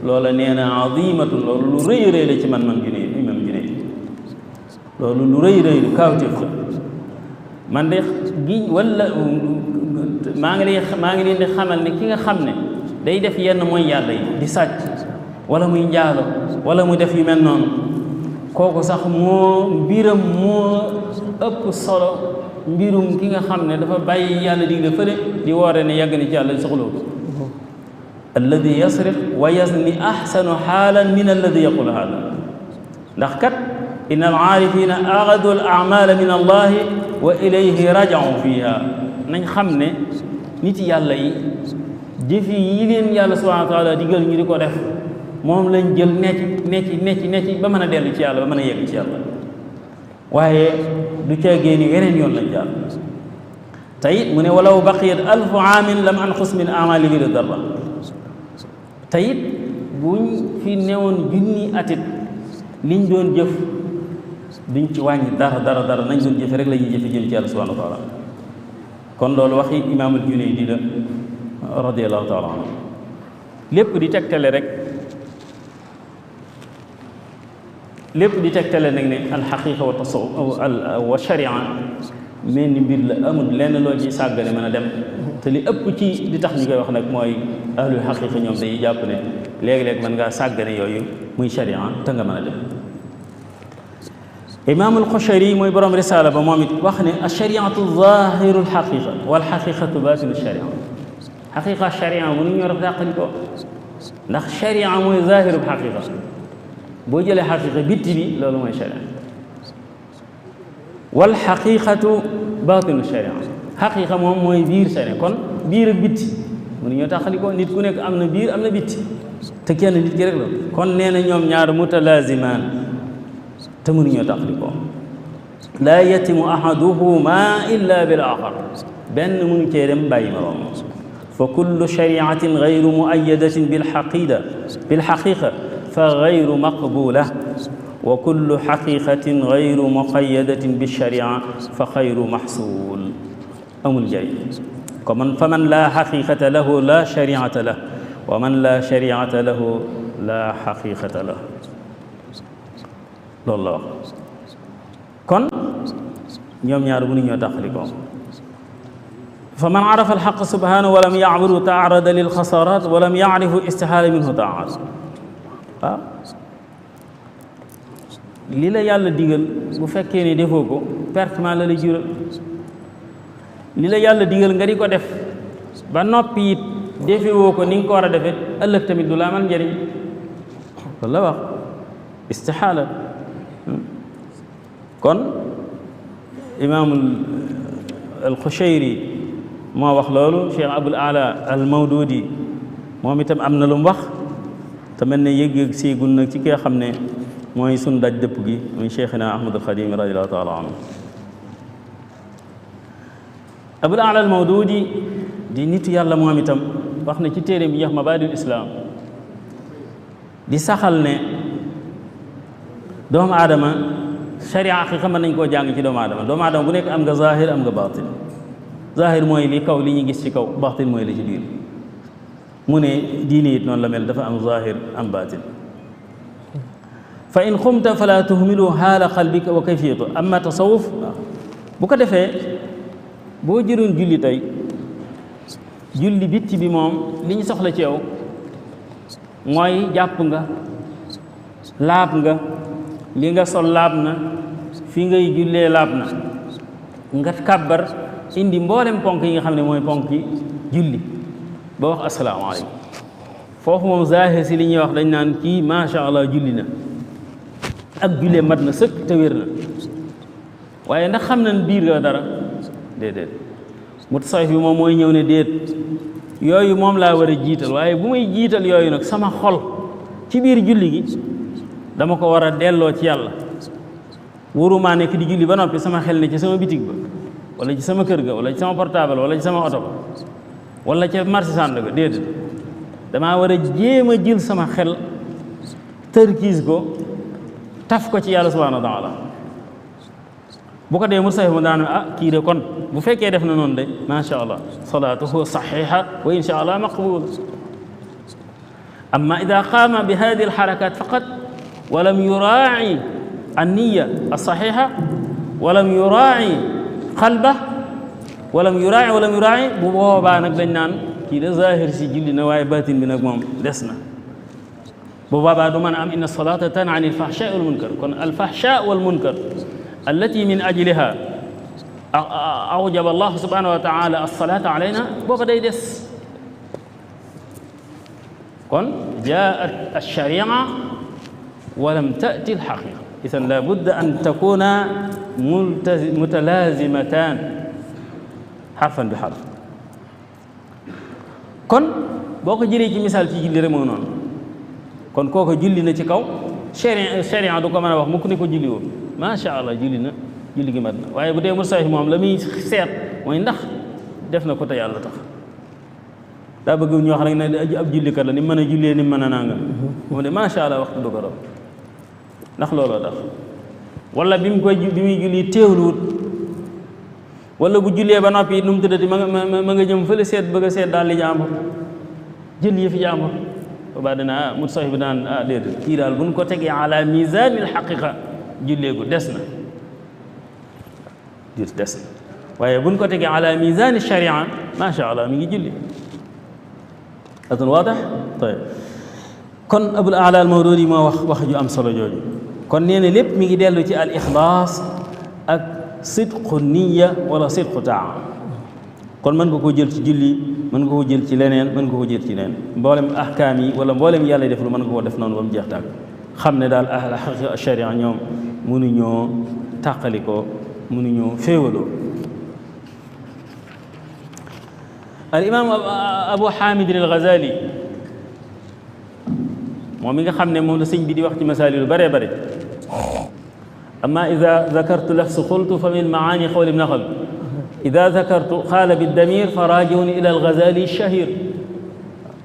loola nee na azimatun loolu lu rëy la ci man Junayd imam Junayd loolu lu rëy lu kaawteef la man de gi wala maa ngi leen di xamal ne ki nga xam ne day def yenn mooy yàlla yi di sàcc wala muy njaalo wala mu def yu mel noonu kooku sax mbiram moo ëpp solo mbirum ki nga xam ne dafa bàyyi yàlla digle fële di woore ne yàgg ni ci yàlla soxloo alladi yasriq wa yazni ahsanu xaalan min alladi yaqul hada ndax kat inna al aarifina agadu al amala min allahi wa ilayhi rajau fiha nañ xam ne nit yàlla yi jëfi yi leen yàlla subhanahu wa taala digal ñu di ko def moom lañ jël necc ba mën a dellu ci yàlla ba mën a yegg ci yàlla waaye du caagee ni weneen yoon lañ jaar te it mu ne walaw baqiyat alfu aamin lam anqus min amali bi darra te it buñ fi newoon junni atit liñ doon jëf duñ ci wàññi dara nañ doon jëfe rek la ñuy jëfe jëm ci yàlla subhanahu wa taala kon loolu waxi imaamul Junaydi la radiallahu taala anhu lépp di tegtale nag ne alxaqiqa wa tasawuf wa sharia mel ni mbir la amul lenn loo ci sàggane mën a dem te li ëpp ci li tax ñu koy wax nag mooy ahlul xaqiqa ñoom dañuy jàpp ne léegi-léeg mën ngaa sàggane yooyu muy sharia te nga mën a dem imaamul Qushayri mooy borom risaala ba moom it wax ne ashariatu zahiru alxaqiqa wal xaqiqatu batinu sharia xaqiqa sharia mënu ñoo def dàqali ko ndax sharia mooy zahiru xaqiqa boo jëlee xaqiqa bitti bi loolu mooy sharia wal xaqiqatu batinu sharia xaqiqa moom mooy biir sharia kon biir ak bitti mënu ñoo taxali ko nit ku nekk am na biir am na bitti te kenn nit ki rek la kon nee na ñoom ñaar mutalazimaan te mënuñoo taxali ko laa yatimu ahaduhuma illa bil axar benn mënu cee dem bàyyi moroom fa kullu shariatin gayru muayyadatin bilxaqiqa fa gayru maqbula wa kullu xaqiqatin gayru muqayyadatin bisharia fa xayru maxsuul amul njëriñ ko man fa man laa xaqiqata lahu laa shariata lah wa man laa shariata lahu laa xaqiqata lah loolu la wax kon ñoom ñaar mënuñoo taxali ko fa man arafa alxaq subhanahu wa lam yacbudu taarada lilxasarat wa lam yacrifu istihaala minhu taat waaw li la yàlla digal bu fekkee ne defoo ko pertement la lay jural li la yàlla digal nga di ko def ba noppi it defewoo ko ni nga ko war a defee ëllëg tamit du la amal njëriñ loolu la wax istihaala kon imaamul al-Qushayri moo wax loolu Cheikh Abul Ala al-Mawdudi moom itam am na lu mu wax te mel ne yëg-yëg séegul nag ci ki nga xam ne mooy sunu daj dëpp gi muy Cheikhina Ahmadul Xadim radiyallahu taala anhu Abul Ala al-Mawdudi di nitu yàlla moom itam wax na ci téere bi yax Mabaadil Islaam di saxal ne doomu aadama sharia xaqiqa mën nañ koo jàng ci doomu aadama bu nekk am nga zahir am nga baatin zahir mooy li kaw li ñu gis ci kaw baatin mooy li ci biir mu ne diine it noonu la mel dafa am zahir am baatin fa in xumta fala tuhmilu haala qalbika wa kayfiyatu amma tasawuf bu ko defee boo jëroon julli tey julli bitti bi moom li ñu soxla ci yow mooy jàpp nga laab nga li nga sol laab na fi ngay jullee laab na nga kàbbar indi mboolem ponk yi nga xam ne mooy ponk yi julli ba wax asalaamaaleykum foofu moom zahir si li ñuy wax dañ naan kii macha allah julli na ak jullee mat na sëkk te wér na waaye ndax xam nañ biir nga dara déedéet mutasawwif bi moom mooy ñëw ne déet yooyu moom laa war a jiital waaye bu may jiital yooyu nag sama xol ci biir julli gi dama ko war a delloo ci yàlla wóorumaa nekk di julli ba noppi sama xel ne ci sama bitig ba wala ci sama kër ga wala ci sama portable wala ci sama oto ba wala ca marché sànd ga déedéet damaa war a jéem a jël sama xel tërkiis ko taf ko ci yàlla subhanahu wa taala bu ko dee mu sax mu daan kii de kon bu fekkee def na noonu de macha allah salaatuhu saxiixa wa insha allah maqbul amma ida qaama bi hadihi alxarakat faqat walam yuraaci anniya alsaxiixa walam yuraaci qalba walam yuraaci bu boobaa nag dañ naan kii de zahir si julli na waaye batin bi nag moom des na bu boobaa du mën a am inna salata tanha an alfahshaa wal munkar kon alfahshaa wal munkar allati min ajliha awjaba allah subhanahu wa taala alsalata alayna booba day des kon jaat alsharia walam tati alxaqiqa idan la budda an takuna mutalazimatan xarfan bi xarf kon boo ko jëlee ci misaal ci julli rek moo noonu kon kooko julli na ci kaw sharia du ko mën a wax mukk ne ko julli woo macha allah julli na julli gi mat na waaye bu dee mursahih moom la muy seet mooy ndax def na ko te yàlla tax daa bëgg ñu wax rek ne ab jullikat la ni mën a jullee ni mën a nanga moom de macha allah waxtu du ko raw ndax looloo tax wala bi muy julli teewluwut wala bu jullee ba noppi nu mu tëddati ma nga jëm fële seet bëgg a seet daal li jàmbur jël yëfi jàmbur boobaa dina mursahih bi daan déedéet kii daal buñ ko tegee ala misanil xaqiqa julleegu des na des na waaye buñ ko tegee ala misani sharia macha allah mi ngi julli adun waadax tayib kon abul ala al mawdudi moo wax ju am solo jooju kon nee na lépp mi ngi dellu ci al ixlaas ak sidqu niya wala sidqu taa kon mën nga koo jël ci julli mën nga koo jël ci leneen mën nga koo jël ci leneen mboolem ahkaam yi wala mboolem yàlla def lu mën nga koo def noonu ba mu jeex tàkk xam ne daal ahla xaqiqa sharia ñoom mënuñoo tàqalikoo mënuñoo féewaloo al imam abu hamid al ghazali moom mi nga xam ne moom la sëñ bi di wax ci masaali lu bare bare amma ida zakartu lafsu xultu fa min maani xawli naqal ida zakartu xaala bi damir fa rajiuni ila al ghazali shahir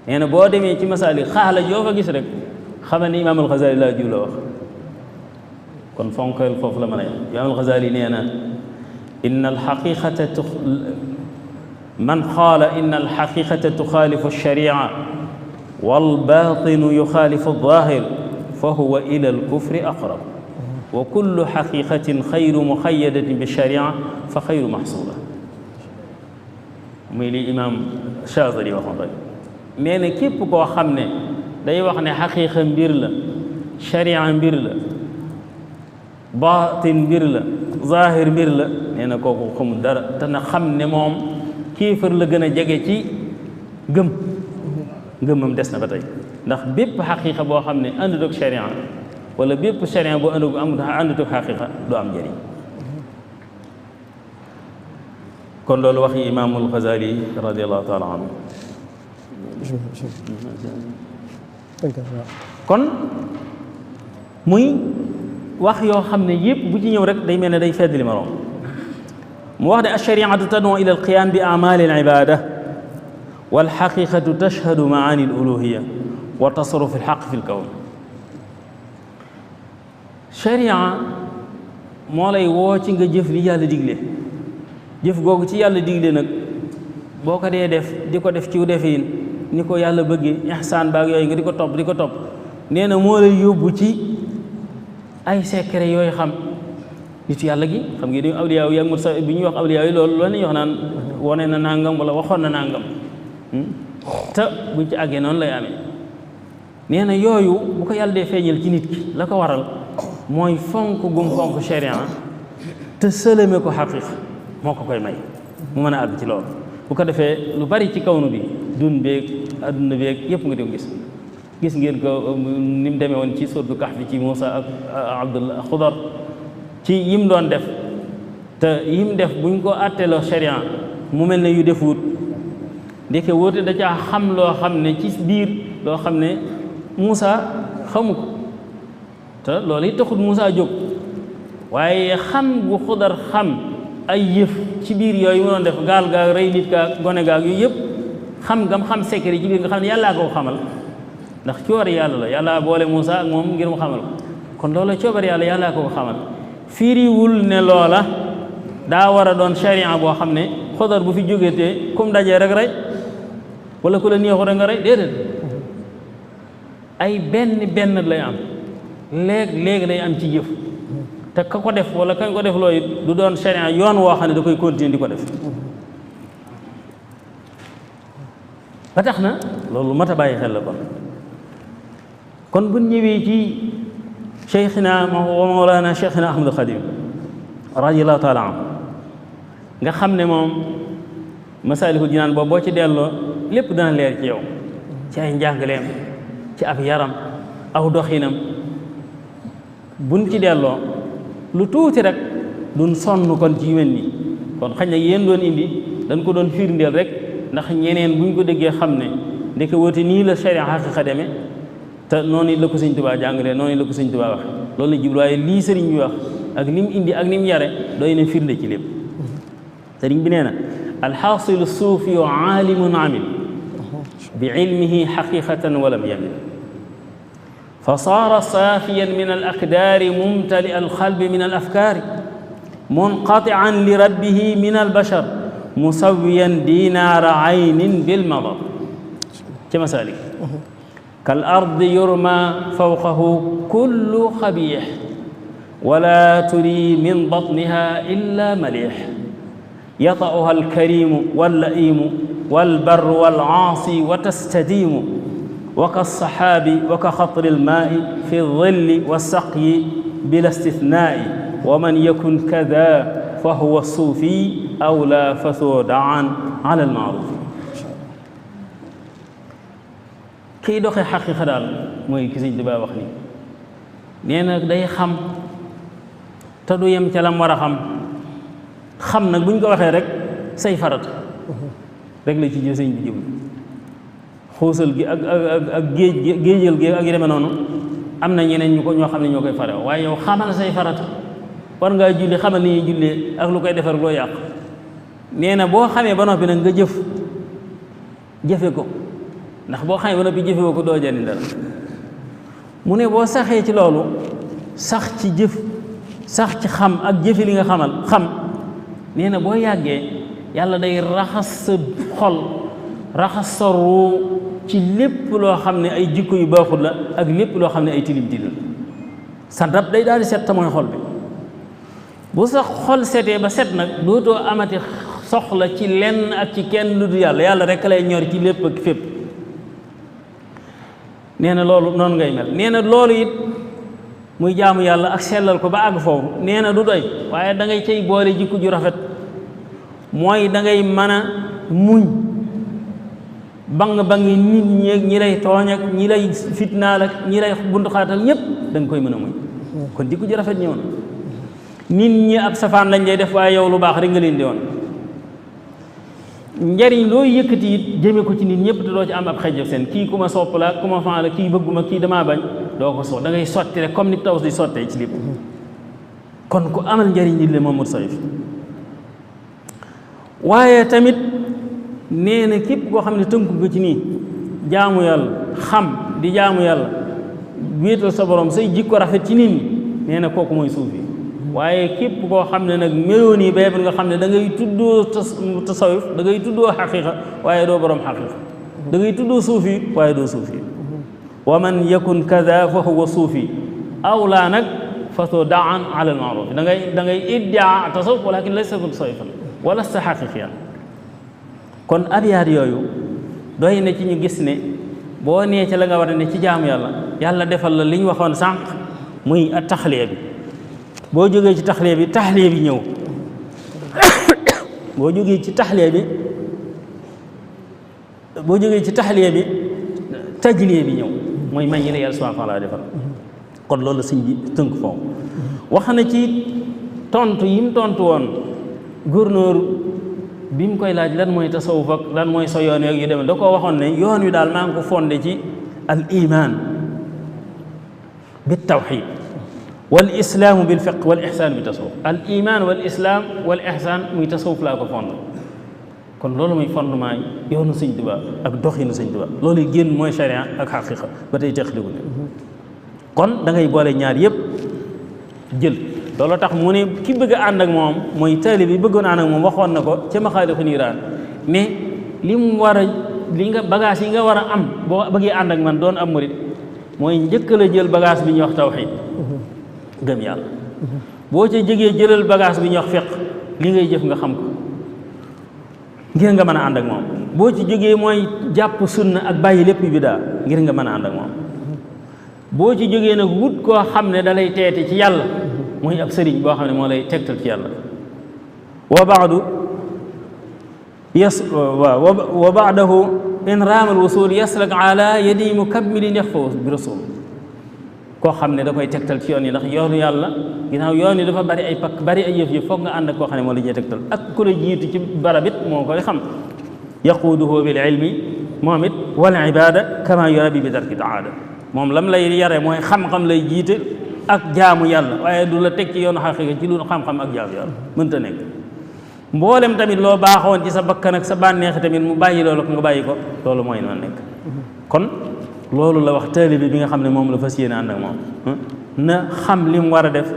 nee na boo demee ci masaali xaala joo fa gis rek xamal ne imam al ghazali laa jiw la wax kon fonkal foofu la mën a yem imam al ghazali nee na inna al xaqiqata man qaala inna alxaqiqata tuxaalifu alsharia walbatinu yuxaalifu alzahir fa huwa ila alkufri aqrab wa kullu xaqiqatin xayru muxayadatin bilsharia fa xayru maxsuula muy li imam Chazali waxoon rek nee na képp koo xam ne day wax ne xaqiqa mbir la sharia mbir la batin mbir la zahir mbir la nee na kooku xamul dara te na xam ne moom kéefër la gën a jege ci gëm ngëmam des na ba tey ndax bépp xaqiqa boo xam ne àndut ak sharia wala bépp sharia boo àndut ak xaqiqa du am njëriñ kon loolu waxi imaamul Ghazali radiallahu taala anhu kon muy wax yoo xam ne yëpp bu ci ñëw rek day mel ne day fedd li maroom mu wax ne alshariatu tad'u ila alqiyam bi amali alibada walxaqiqatu tashhadu maani aluluhiya wa tasarruf alxaq fi lkawn sharia moo lay woo ci nga jëf li yàlla digle jëf googu ci yàlla digle nag boo ko dee def di ko def ciw defiin ni ko yàlla bëggee ihsaan baag yooyu nga di ko topp nee na moo lay yóbbu ci ay secret yooyu xam nitu yàlla gi xam ngi dañu awliyaa yi ak mursa bi ñuy wax awliyaa yi loolu la ñuy wax naan wone na nangam wala waxoon na nangam te buñ ci àggee noonu lay amee nee na yooyu bu ko yàlla dee feeñal ci nit ki la ko waral mooy fonk gum fonk sharia te sëlëme ko xaqiqa moo ko koy may mu mën a àgg ci loolu bu ko defee lu bari ci kawnu bi dun beeg adduna beeg yëpp nga di ko gis ngeen ko ni mu demee woon ci suratu Kahf ci Muusa ak Abdullah Xudar ci yim doon def te yim def buñ ko àtteeloo sharia mu mel ne yu defuut ndeke wóote da caa xam loo xam ne ci biir loo xam ne Muusa xamu ko te loolu it taxut Muusa jóg waaye xam gu Xudar xam ay yëf ci biir yooyu mu doon def gaal gaag rey nit gaag gone gaag yooyu yëpp xam gam xam secret ci biir nga xam ne yàllaa ko xamal ndax coobare yàlla la yàlla boole Muusa ak moom ngir mu xamal ko kon loola coobare yàllaa ko xamal firiwul ne loola daa war a doon sharia boo xam ne Xudar bu fi jógetee kum dajee rek rey wala ku la neexu rek nga rey déedéet ay benn lay am léegi day am ci jëf te ka ko def wala kañ ko def looy du doon sharia yoon woo xam ne da koy continuer di ko def ba tax na loolu mat a bàyyi xel la kon bu ñëwee ci cheikhina wa mawlana cheikhina Ahmadul Xadim radiyallahu taala anhu nga xam ne moom Masaalikul Jinaan boobu boo ci delloo lépp dana leer ci yow ci ay njàngaleem ci ab yaram aw doxinam buñ ci delloo lu tuuti rek duñ sonn kon ci yu mel nii kon xañ na yéen doon indi dañ ko doon firndeel rek ndax ñeneen buñ ko déggee xam ne ndeke woote nii la sharia xaqiqa demee te noonu la ko Sëñ Tuubaa jàngalee noonu la ko Sëñ Tuubaa wax loolu la jublu waaye lii sëriñ bi wax ak lim indi ak nim yare doy na firnde ci lépp sëriñ bi nee na alxaasilu suufiyu aalimun amil bi ilmihi xaqiqatan walam yamin fa saara saafiyan min al aqdaari mumtali al qalbi min al afkaari munqatian li rabbihi min al bashar musawiyan dinaara aynin bil madar ci masaalik kal ardi yurma fawqahu kullu xabiix wala turi min batniha illa malix yata'uha alkarimu wallaimu walbarru walaasi wa tastadiimu wa kassaxaabi wa ka xatri almaai fi dilli wasaqyi bila istithnaai wa man yakun kada fa huwa suufi aw la fasoo daan ala almaaruf kiy doxee xaqiqa daal mooy ki Sëñ Tuubaa wax ni nee na day xam te du yem ca lam war a xam nag bu ñu ko waxee rek say farata rek la ci jë sëñ bi jëm xuusal gi ak géejal gi ak yu demee noonu am na ñeneen ñu ko ñoo xam ne ñoo koy fare waaye yow xamal say farata war ngaa julli xamal ni ñuy jullee ak lu koy defar loo yàq nee na boo xamee ba noppi nag nga jëfe ko ndax boo xamee ba noppi jëfewoo ko doo jariñ dara mu ne boo saxee ci loolu sax ci jëf sax ci xam ak jëfe li nga xam nee na boo yàggee yàlla day raxas sa xol raxas sa ruu ci lépp loo xam ne ay jikko yu baaxul la ak lépp loo xam ne ay tilim tilim sa ndab day daal di set te mooy xol bi bu sa xol setee ba set nag dootoo amati soxla ci lenn ak ci kenn lu dul yàlla rek lay ñor ci lépp ak fépp nee na loolu noonu ngay mel nee na loolu it muy jaamu yàlla ak sellal ko ba àgg foofu nee na du doy waaye da ngay cay boole jikko ju rafet mooy da ngay mën a muñ bangi nit ñi lay tooñ ak ñi lay fitnaal ak ñi lay bunduxaatal ñépp da nga koy mën a muñ kon jikko ju rafet ñëw na nit ñi ab safaan lañ lay def waaye yow lu baax rek nga leen di woon njariñ loo yëkkati it jëme ko ci nit ñëpp te doo ci am ab xejj seen kii ku ma sopp la ku ma fan la kii bëgguma kii damaa bañ doo ko so da ngay sotti rek comme ni taw di sottee ci lépp kon ku amal njariñ nit la Mamadou Sayf waaye tamit nee na képp koo xam ne tënku nga ci nii jaamu yàlla xam di jaamu yàlla wéetal sa borom say jikko rafet ci nit ñi nee na kooku mooy suufi waaye képp koo xam ne nag meloo nii béy nga xam ne da ngay tuddoo tasawuf da ngay tuddoo xaqiqa waaye doo borom xaqiqa da ngay tuddoo suufi waaye doo suufi wa man yakun kada fa huwa suufi aw laa nag fasoo daan ala al maaruf da ngay iddia tasawuf walakin laysa tasawufan wala sa xaqiqiyan kon abiyaat yooyu doy na ci ñu gis ne boo nee ci la nga war a ne ci jaamu yàlla defal la li ñu waxoon sànq muy a taxliya bi boo jógee ci taxliya bi ñëw boo jógee ci taxliya bi tajliya bi ñëw mooy may yi la yàlla subhanahu wa taala defal kon loolu sëñ bi tënk foofu wax na ci tontu yi mu tontu woon gouverneur bi mu koy laaj lan mooy tasawuf ak lan mooy sa yoon yu demee da koo waxoon ne yoon wi daal maa ngi ko fondé ci al iman bi tawxid wal islaamu bil fiq wal ihsaan bi tasawuf al iman wal islaam wal ihsaan muy tasawuf laa ko fondé kon loolu mooy fondement yi yoonu Sëñ Tuubaa ak doxinu Sëñ Tuubaa loolu génn mooy sharia ak xaqiqa ba tey teqliku ne kon da ngay boole ñaar yëpp jël loolu tax mu ne ki bëgg a ànd ak moom mooy taalibe bi bëggoon ànd ak moom waxoon na ko ca Maxaaliqu Niiraan mais li mu war a li nga bagage yi nga war a am boo bëggee ànd ak man doon am murit mooy njëkk la jël bagage bi ñuy wax tawxiid gëm yàlla boo ca jógee jëlal bagage bi ñuy wax fiq li ngay jëf nga xam ko ngir nga mën a ànd ak moom boo ci jógee mooy jàpp sunna ak bàyyi lépp bidaa ngir nga mën a ànd ak moom boo ci jógee nag wut koo xam ne da lay teete ci yàlla muy ab sëriñ boo xam ne moo lay tegtal ci yàlla wa baadu wa baadahu in raama al wusul yaslak ala yadi mukammilin yaxfaw bi rasul koo xam ne da koy tegtal ci yoon yi ndax yoonu yàlla ginnaaw yoon yi dafa bari ay pakk bari ay yëf foog nga ànd ak koo xam ne moo la ñuy tegtal ak ku la jiitu ci barab it moo koy xam yaquuduhu bil ilmi moom it wal ibada kama yurabi bi darki aada moom lam lay yare mooy xam-xam lay jiite ak jaamu yàlla waaye du la teg ci yoonu xaqiqa ci lu xam-xam ak jaamu yàlla mënta nekk. mboolem tamit loo baaxoon ci sa bakkan ak sa bànneex tamit mu bàyyi loolu ko nga bàyyi ko loolu mooy noonu nekk. kon loolu la wax taalibe bi nga xam ne moom la fas yéene ànd ak moom na xam li mu war a def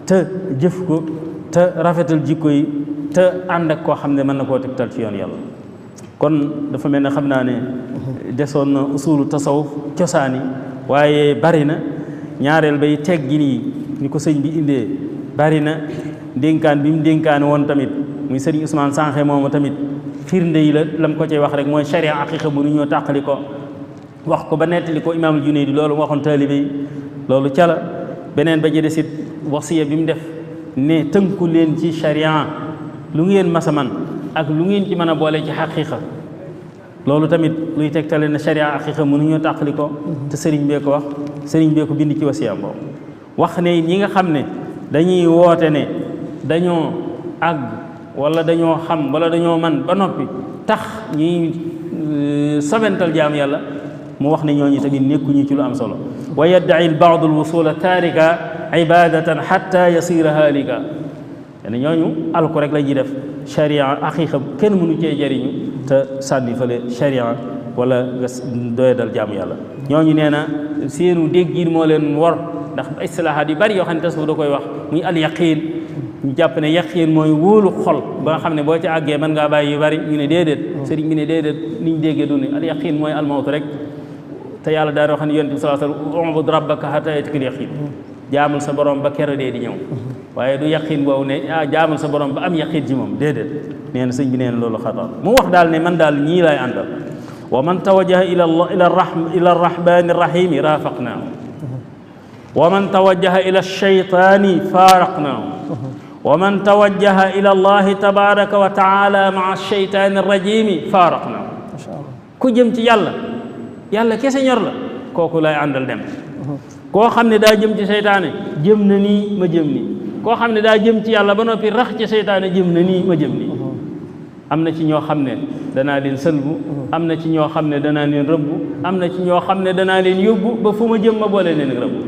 te jëf ko te rafetal jikko yi te ànd ak koo xam ne mën na koo tegtal ci yoon yàlla. kon dafa mel ne xam naa ne desoon na usulu tasawuf cosaan yi waaye bari na ñaareel bay teggi nii ni ko sëñ bi indee bari na dénkaan bi mu dénkaane woon tamit muy sëriñ Ousmane Sankhé moomu tamit firnde yi lam ko cay wax rek mooy sharia aqiqa bu nu ñoo tàqali ko wax ko ba nettali ko imaamul Junayd loolu waxoon taalibe yi loolu ca la beneen ba ji desit wasiya bi mu def ne tënku leen ci sharia lu ngeen masa man ak lu ngeen ci mën a boole ci xaqiqa loolu tamit luy tegtale na sharia aqiqa mënuñoo tàqali ko te sëriñ bee ko wax sëriñ bee ko bind ci wasiya boobu wax ne ñi nga xam ne dañuy woote ne dañoo àgg wala dañoo xam wala dañoo man ba noppi tax ñuy sobental jaam yàlla mu wax ne ñooñu tamit nekkuñu ci lu am solo wa yaddaci lbaadu alwusula taarika ibadatan xatta yasira haalika ne ñooñu alku rek la ñuy def sharia aqiqa kenn mënu cee jariñu te sànni fële sharia wala nga doyadal jaamu yàlla ñooñu nee na seenu déggin moo leen war ndax istilahaat yu bari yoo xam ne tasawuf da koy wax muy al yaqin ñu jàpp ne yaqin mooy wóolu xol ba nga xam ne boo ci àggee mën ngaa bàyyi yu bari ñu ne déedéet sëriñ bi ne déedéet ni ñu déggee du ne al yaqin mooy al mawt rek te yàlla daal di wax ne yonent bi sallallahu alayhi wa sallam ubud rabbaka hatta yatikal yaqin jaamul sa borom ba kero dee di ñëw waaye du yaqin boobu ne jaamul sa borom ba am yaqin ci moom déedéet nee na sëñ bi nee na loolu xataa mu wax daal ne man daal ñii laay àndal wa man tawajjaha ila arrahmani rahimi rafaqnaahu wa man tawajjaha ila alcheytaani faaraqnaahu wa man tawajjaha ila allahi tabaraka wa taala maa alcheytaani arrajimi faaraqnaahu ku jëm ci yàlla kese ñor la kooku lay àndal dem koo xam ne daa jëm ci seytaane jëm na nii ma jëm nii koo xam ne daa jëm ci yàlla ba noppi rax ci seytaane jëm na nii ma jëm nii am na ci ñoo xam ne danaa leen sëlbu am na ci ñoo xam ne danaa leen rëbbu am na ci ñoo xam ne danaa leen yóbbu ba fu ma jëm ma boole leen rëbbu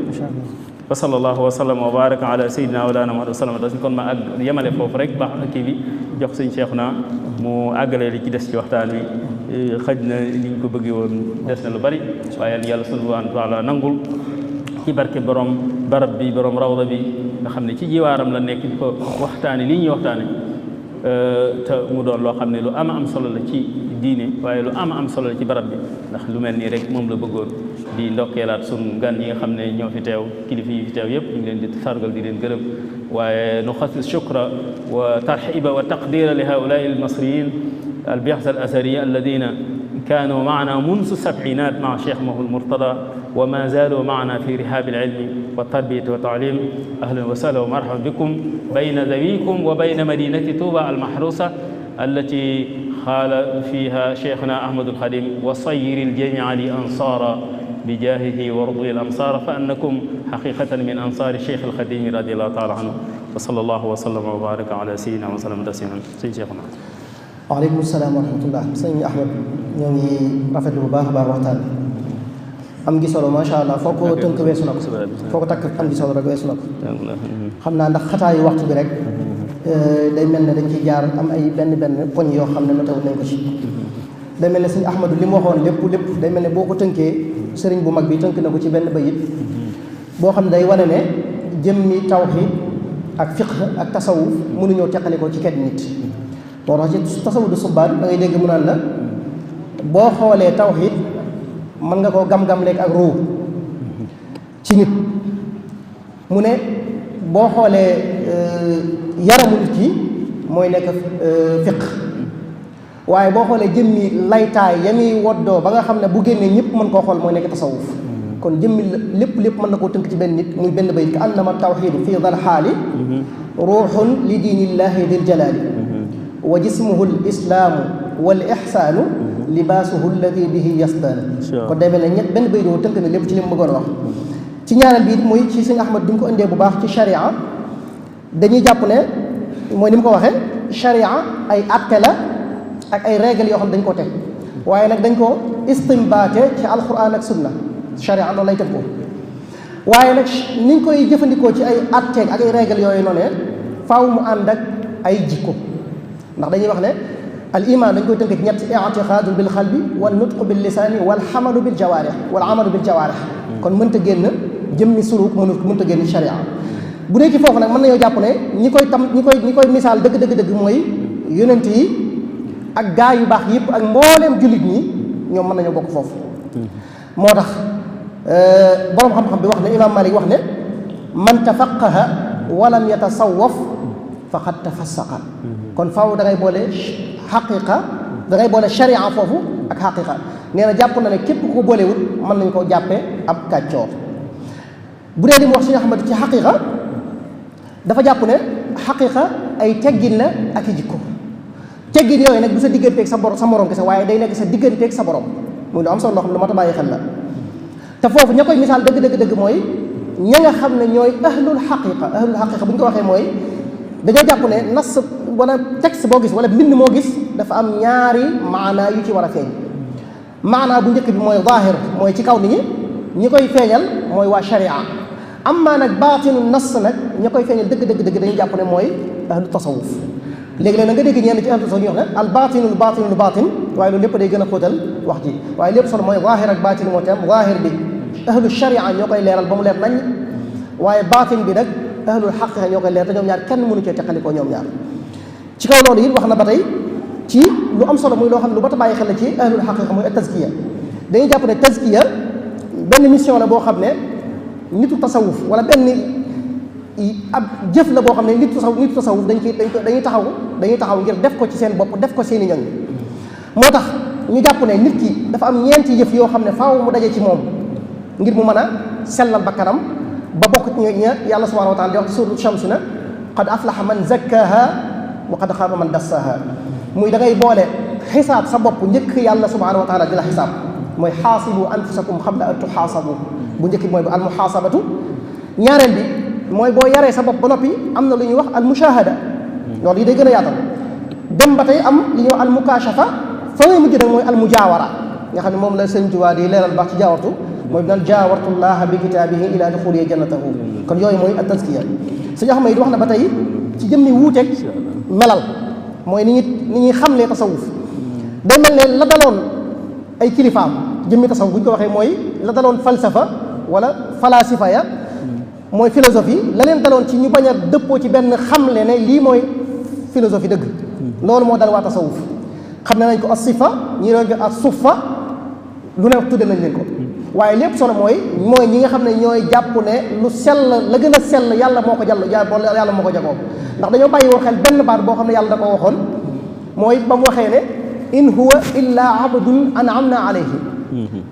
wa sallallahu wa sallam wa baraka ala sayyidina walana Muhammad wa sallam kon ma àgg yemale foofu rek baax kii bi jox sëñ Cheikhouna mu àggalee li ci des ci waxtaan wi xëj na ni ñu ko bëggee woon des na lu bari waaye yàlla subhanahu wa taala nangul ci barke borom barab bi borom rawda bi nga xam ne ci jiwaaram la nekk di ko waxtaane lii ñuy waxtaane te mu doon loo xam ne lu am solo la ci diine waaye lu am solo la ci barab bi ndax lu mel nii rek moom la bëggoon di ndokkeelaat sunu gan yi nga xam ne ñoo fi teew kilifa yi fi teew yëpp ñu ngi leen di sargal di leen gërëm waaye nu xasis shukra wa tarxiba wa taqdira li haulai almasriyin albi'sa al asariya alladina كانوا معنا منذ السبعينات مع شيخ المرتضى وما زالوا معنا في رحاب العلم والتربية والتعليم أهلا وسهلا ومرحبا بكم بين ذويكم وبين مدينة طوبى المحروسة التي قال فيها شيخنا أحمد الخديم وصير الجميع لأنصارا بجاهه ورضي الأمصار فأنكم حقيقة من أنصار الشيخ الخديم رضي الله تعالى عنه وصلى الله وسلم وبارك على سيدنا وسلم تسليما سيدنا شيخنا. waaleykum salaam wa rahmatullah sëñ Ahmad ñoo ngi rafetlu bu baax a baax waxtaan am gi solo macha allah foo ko tënk weesu na ko foo ko takk am gi solo rek weesu na ko xam naa ndax xataayu waxtu bi rek day mel ne dañ ciy jaar am ay benn poñ yoo xam ne notewu nañ ko ci day mel ne sëñ Ahmadu li mu waxoon lépp day mel ne boo ko tënkee sëriñ bu mag bi tënk na ko ci benn bayit boo xam ne day wane ne jëmmi tawxiid ak fiqh ak tasawuf mënuñoo teqale ko ci kenn nit moo tax ci tasawudu subbaan da ngay dégg mu naan la boo xoolee tawxiid mën nga koo gam-gam lekk ak ruu ci nit mu ne boo xoolee yaramu nit ki mooy nekk fiqh waaye boo xoolee jëmmi laytaay ya muy woddoo ba nga xam ne bu génnee ñëpp mën koo xool mooy nekk tasawuf kon jëmmi lépp mën na koo tënk ci benn nit muy benn bayit ka annama tawxiidu fii dal xaali ruuxun li diinillahi dil jalaali wa jismuhu l islaamu wal ixsaanu libaasuhu alladi bihi yasdaanu kon day mel ne ñett benn bayit woo tënk na lépp ci li mu bëggoon wax ci ñaareel bi muy ci sëñ Ahmad bi mu ko indee bu baax ci sharia dañuy jàpp ne mooy ni mu ko waxee sharia ay atte la ak ay règles yoo xam ne dañ ko teg waaye nag dañ ko istimbaate ci alquran ak sunna sharia noonu lay tëg ko waaye nag niñ koy jëfandikoo ci ay atteeg ak ay règle yooyu noonu faaw mu ànd ak ay jikko ndax dañuy wax ne al iman dañ koy tënk ci ñett i'tiqaadu bil qalbi wal nutqu bil lisaani wal xamalu bil jawaarih wal amalu bil jawaarih kon mënta génn jëmmi suluk mënta génn sharia bu dee ci foofu nag mën nañoo jàpp ne ñi koy misaal dëgg mooy yonent yi ak gaa yu baax yëpp ak mbooleem jullit ñi ñoom mën nañoo bokk foofu moo tax boroom xam-xam bi wax ne imaam Malik wax ne man tafaqaha walam yatasawwaf faqad tafassaqa kon faaw da ngay boole xaqiqa da ngay boole sharia foofu ak xaqiqa nee na jàpp na ne képp ku ko boolewut mën nañ koo jàppe ab kàccoor bu dee li mu wax Sëñ Ahmad ci xaqiqa dafa jàpp ne xaqiqa ay teggin la ak i jikko teggin yooyu nag du sa digganteeg sa morom kese waaye day nekk sa digganteeg sa borom muy lu am solo loo xam ne lu mat a bàyyi xel la te foofu ña koy misaal dëgg mooy ña nga xam ne ñooy ahlul xaqiqa bu ñu ko waxee mooy dañoo jàpp ne nas wala texte boo gis wala mbind moo gis dafa am ñaari maanaa yu ci war a feeñ maanaa bu njëkk bi mooy zaahir mooy ci kaw nit ñi koy feeñal mooy waa sharia amma nag baatinu nas nag ña koy feeñal dëgg dañuy jàpp ne mooy ahlu tasawuf léegi-léeg na nga dégg ñenn ci ahlu tasawuf ñu wax ne al baatinul baatin waaye loolu lépp day gën a xóotal wax ji waaye lépp solo mooy zaahir ak baatin moo tam zaahir bi ahlu sharia ñoo koy leeral ba mu leer nañ waaye baatin bi nag ahlul xaqiqa ñoo koy leer te ñoom ñaar kenn mënu cee teqalikoo ñoom ñaar ci kaw loolu it wax na ba tey ci lu am solo muy loo xam ne lu ba ta bàyyi xel la ci ahlul xaqiqa muy tazkiya dañuy jàpp ne tazkiya benn mission la boo xam ne nitu tasawuf wala benn ab jëf la boo xam ne nitu tasawuf dañuy taxaw ngir def ko ci seen bopp def ko seeni ñoñ moo tax ñu jàpp ne nit ki dafa am ñeenti jëf yoo xam ne faaw mu daje ci moom ngir mu mën a sellal bakkanam ba bokk ci ña yàlla subhanahu wa taala di wax ci suuratu Shams na qad aflaha man zakkaha wa qad xaaba man dassaha muy da ngay boole xisaab sa bopp njëkk yàlla subhanahu wa taala di la xisaab mooy xaasibu anfusakum qabla an tuxaasabu bu njëkk bi mooy al muxaasabatu ñaareel bi mooy boo yaree sa bopp ba noppi am na lu ñuy wax al mushahada loolu yi day gën a yaatal dem ba tey am li ñuy wax al mukashafa fa ngay mujj nag mooy al mujaawara nga xam ne moom la Sëñ Tuubaa di leeral baax ci jaawartu mooy bi naan jaawartullaha bi kitaabihi ila duxuli jannatahu kon yooyu mooy at tazkiya Sëñ Ahmad yi wax na ba tey ci jëmmi wuuteeg melal mooy ni ñuy xamlee tasawuf day mel ne la daloon ay kilifaam jëmmi tasawuf bu ñu ko waxee mooy la daloon falsafa wala falasifa ya mooy philosophie la leen daloon ci ñu bañ a dëppoo ci benn xamle ne lii mooy philosophie dëgg loolu moo dal waa tasawuf xam ne nañ ko as sifa ñi doon ko as sufa lu ne tudde nañ leen ko waaye lépp solo mooy ñi nga xam ne ñooy jàpp ne lu sell la gën a sell yàlla moo ko yàlla moo ko jagoo ndax dañoo bàyyi woon xel benn baat boo xam ne yàlla da ko waxoon mooy ba mu waxee ne in huwa illa abdun an'amna alayhi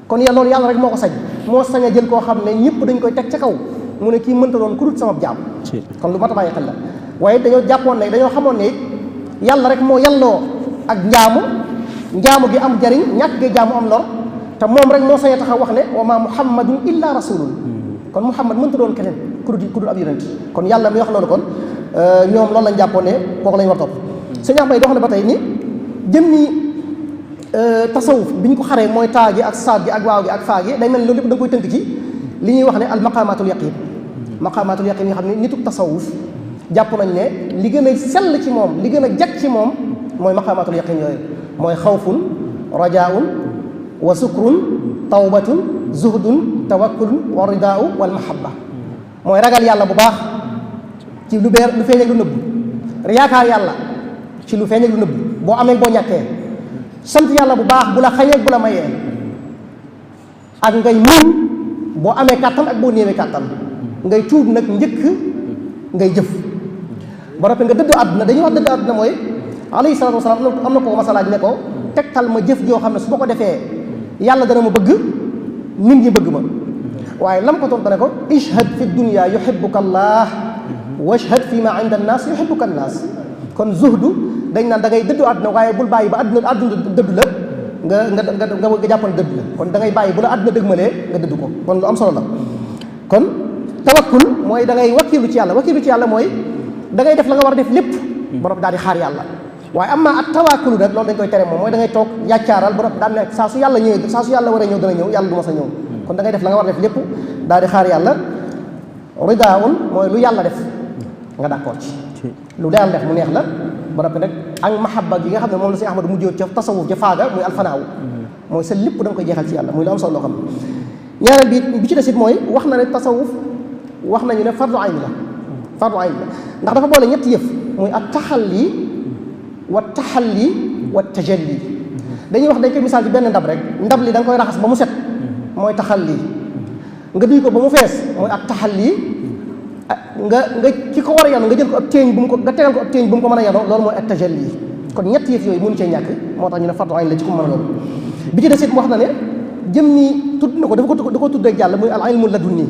kon loolu yàlla rek moo ko sañ moo sañ a jël koo xam ne ñëpp dañ koy teg ca kaw mu ne kii mënta doon ku dul sama jaam kon lu mat a bàyyi xel la waaye dañoo jàppoon ne dañoo xamoon ne yàlla rek moo yàlloo ak njaamu gi am jariñ ñàkk gi jaamu am lor te moom rek moo sañ a taxaw wax ne wa ma muhammadun illa rasulun kon muhammad mënta doon keneen ku dul ab yonent kon yàlla mi wax loolu kon ñoom loolu lañ jàppoon ne kooku lañ war topp Sëñ Ahmad dox na ba tey ni jëmmi tasawuf bi ñu ko xaree mooy taa gi ak saat gi ak waaw gi ak faa gi day mel ni loolu lépp da nga koy tënk ci li ñuy wax ne al maqamatul yaqin maqamatul yaqin nga xam ne nitu tasawuf jàpp nañ ne li gën a sell ci moom li gën a jag ci moom mooy maqamatul yaqin yooyu mooy xawfun rajaun wa sukrun tawbatun zuhdun tawakkulun wa ridaau wal mahabba mooy ragal yàlla bu baax ci lu feeñ ak lu nëbb yaakaar yàlla ci lu feeñ ak lu nëbb boo amee boo ñàkkee sant yàlla bu baax bu la xañee bu la mayee ak ngay muñ boo amee kàttan ak boo néewee kàttan ngay tuub nag njëkk ngay jëf ba noppi nga dëddu àdduna dañuy wax dëddu àdduna mooy alayhi salaatu wasalaam am na ko masalaaj ne ko tegtal ma jëf joo xam ne su ma ko defee yàlla dana ma bëgg nit ñi bëgg ma waaye lam ko tontu ne ko ishhad fi dunya yuhibbuka allah washhad fi ma inda annaas yuhibbuka annaas kon zuhdu dañ naan da ngay dëddu àdduna waaye bul bàyyi ba àdduna dëddu la nga jàpp ne dëddu la kon da ngay bàyyi bu la àdduna dëgmalee nga dëddu ko kon lu am solo la kon tawakkul mooy da ngay wakkilu ci yàlla mooy da ngay def la nga war a def lépp borom daal di xaar yàlla waaye am naa ak tawakkulu nag loolu dañ koy tere moom mooy da ngay toog yàccaaral borom daal ne saa su yàlla ñëwee saa su yàlla war a ñëw dana ñëw yàlla du ma sa ñëw kon da ngay def la nga war a def lépp daal di xaar yàlla ridaun mooy lu yàlla def nga d'accord ci lu yàlla def mu neex la ba noppi nag ak mahabba gi nga xam ne moom la Sëñ Ahmadu mujjoon ca tasawuf ca faaga muy alfanaaw mooy sa lépp da nga koy jeexal ci yàlla muy lu am solo loo xam ñaareel bi ci desit mooy wax na ne tasawuf wax nañu ne fardu ayn la ndax dafa boole ñetti yëf muy at taxalli wa taxalli wa tajalli dañuy wax dañ koy misaal ci benn ndab rek ndab li da nga koy raxas ba mu set mooy taxalli nga duy ko ba mu fees mooy at taxalli nga ki ko war a yanu nga jël ko ab téeñ bu mu ko nga tegal ko ab téeñ bu mu ko mën a yanoo loolu mooy at tajalli kon ñetti yëf yooyu mënu cee ñàkk moo tax ñu ne fardu ayn la ci ku mën a loolu bi ci desit mu wax na ne jëmmi tudd na ko da ko tudd rek jàll muy al ilmu ladunni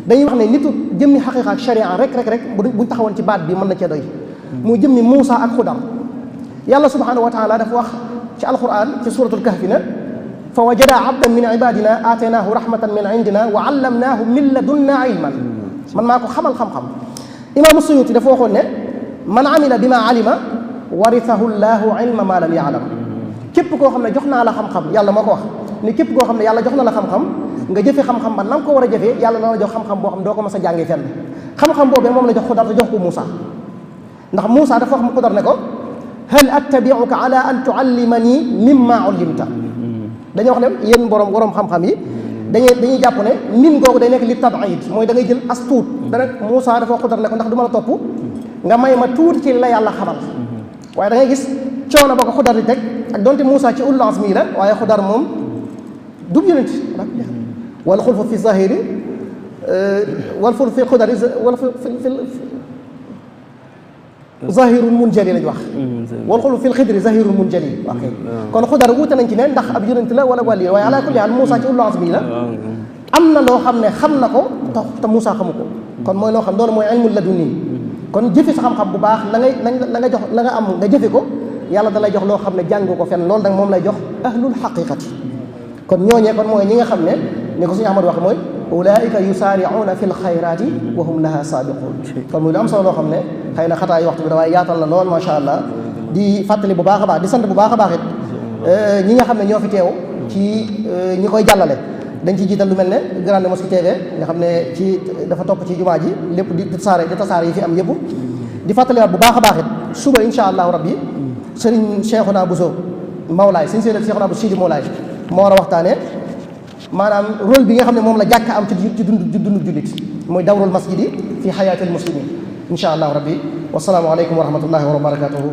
dañuy wax ne nitu jëmmi xaqiqa ak sharia rek buñ taxawoon ci baat bi mën na cee doy muy jëmmi Muusa ak Xudar yàlla subhanahu wa taala dafa wax ci alquran ci suratul kahfi na fa wajada abdan min ibadina aataynaahu rahmatan min indina wa allamnaahu min ladunna ilman man maa ko xamal xam-xam imaamu Suyuti dafa waxoon ne man amila bima alima warithahu llahu ilma ma lam yaalam képp koo xam ne jox naa la xam-xam yàlla moo ko wax ni képp koo xam ne yàlla jox na la xam-xam nga jëfe xam-xam ba na nga ko war a jëfee yàlla na la jox xam-xam boo xam doo ko mas a jàngee fenn xam-xam boobee moom la jox Xudar te jox ko Muusa ndax Muusa dafa wax mu Xudar ne ko hal attabi'uka ala an tuallimani mimma ullimta dañoo wax ne yéen borom xam-xam yi dañuy jàpp ne min googu day nekk li tabaid mooy da ngay jël as tuut dana Muusa dafa Xudar ne ko ndax du ma la topp nga may ma tuuti ci la yàlla xamal waaye da ngay gis coono ba ko Xudar di teg ak donte Muusa ci ulul azmi la waaye Xudar moom dub yonent wal xulfu fi zahiri wal xulfu fi xudari wal fi zahirun munjali lañ wax wal xulfu fi xidri zahirun munjali ok kon Xudar wuute nañ ci ne ndax ab yonent la wala wali waaye ala kulli haal Muusa ci ulul azmi la am na loo xam ne xam na ko te Muusa xamu ko kon mooy loo xam loolu mooy ilmul ladunni kon jëfe sa xam-xam bu baax la nga jox la nga am nga jëfe ko yàlla da lay jox loo xam ne jàngu ko fenn loolu nag moom lay jox ahlul xaqiqati kon ñooñee kon mooy ñi nga xam ne ni ko suñu Ahmad wax mooy ulaika yusaari'uuna fi lxayraati wa hum laha saabiquun kon muy lu am solo loo xam ne xëy na xataa yi waxtu bi da waaye yaatal na lool macha allah di fàttali bu baax a baax di sant bu baax a baax it ñi nga xam ne ñoo fi teew ci ñi koy jàllale dañ ci jiital lu mel ne Grande Mosquée TV nga xam ne ci dafa topp ci jumaa ji lépp di tasaare yi fi am yëpp di fàttaliwaat bu baax a baax it suba insha allahu rabbi Serigne Cheikhouna Bousso Mawlaay Serigne Seydou Cheikhouna Bousso Sidi Mawlaay moo war a waxtaanee maanaam rôle bi nga xam ne moom la jàkk am ci dundu jullit mooy dawrul masjidi fi xayaatil muslimin insha allahu rabbi wasalaamu aleykum wa rahmatullahi wa barakatuhu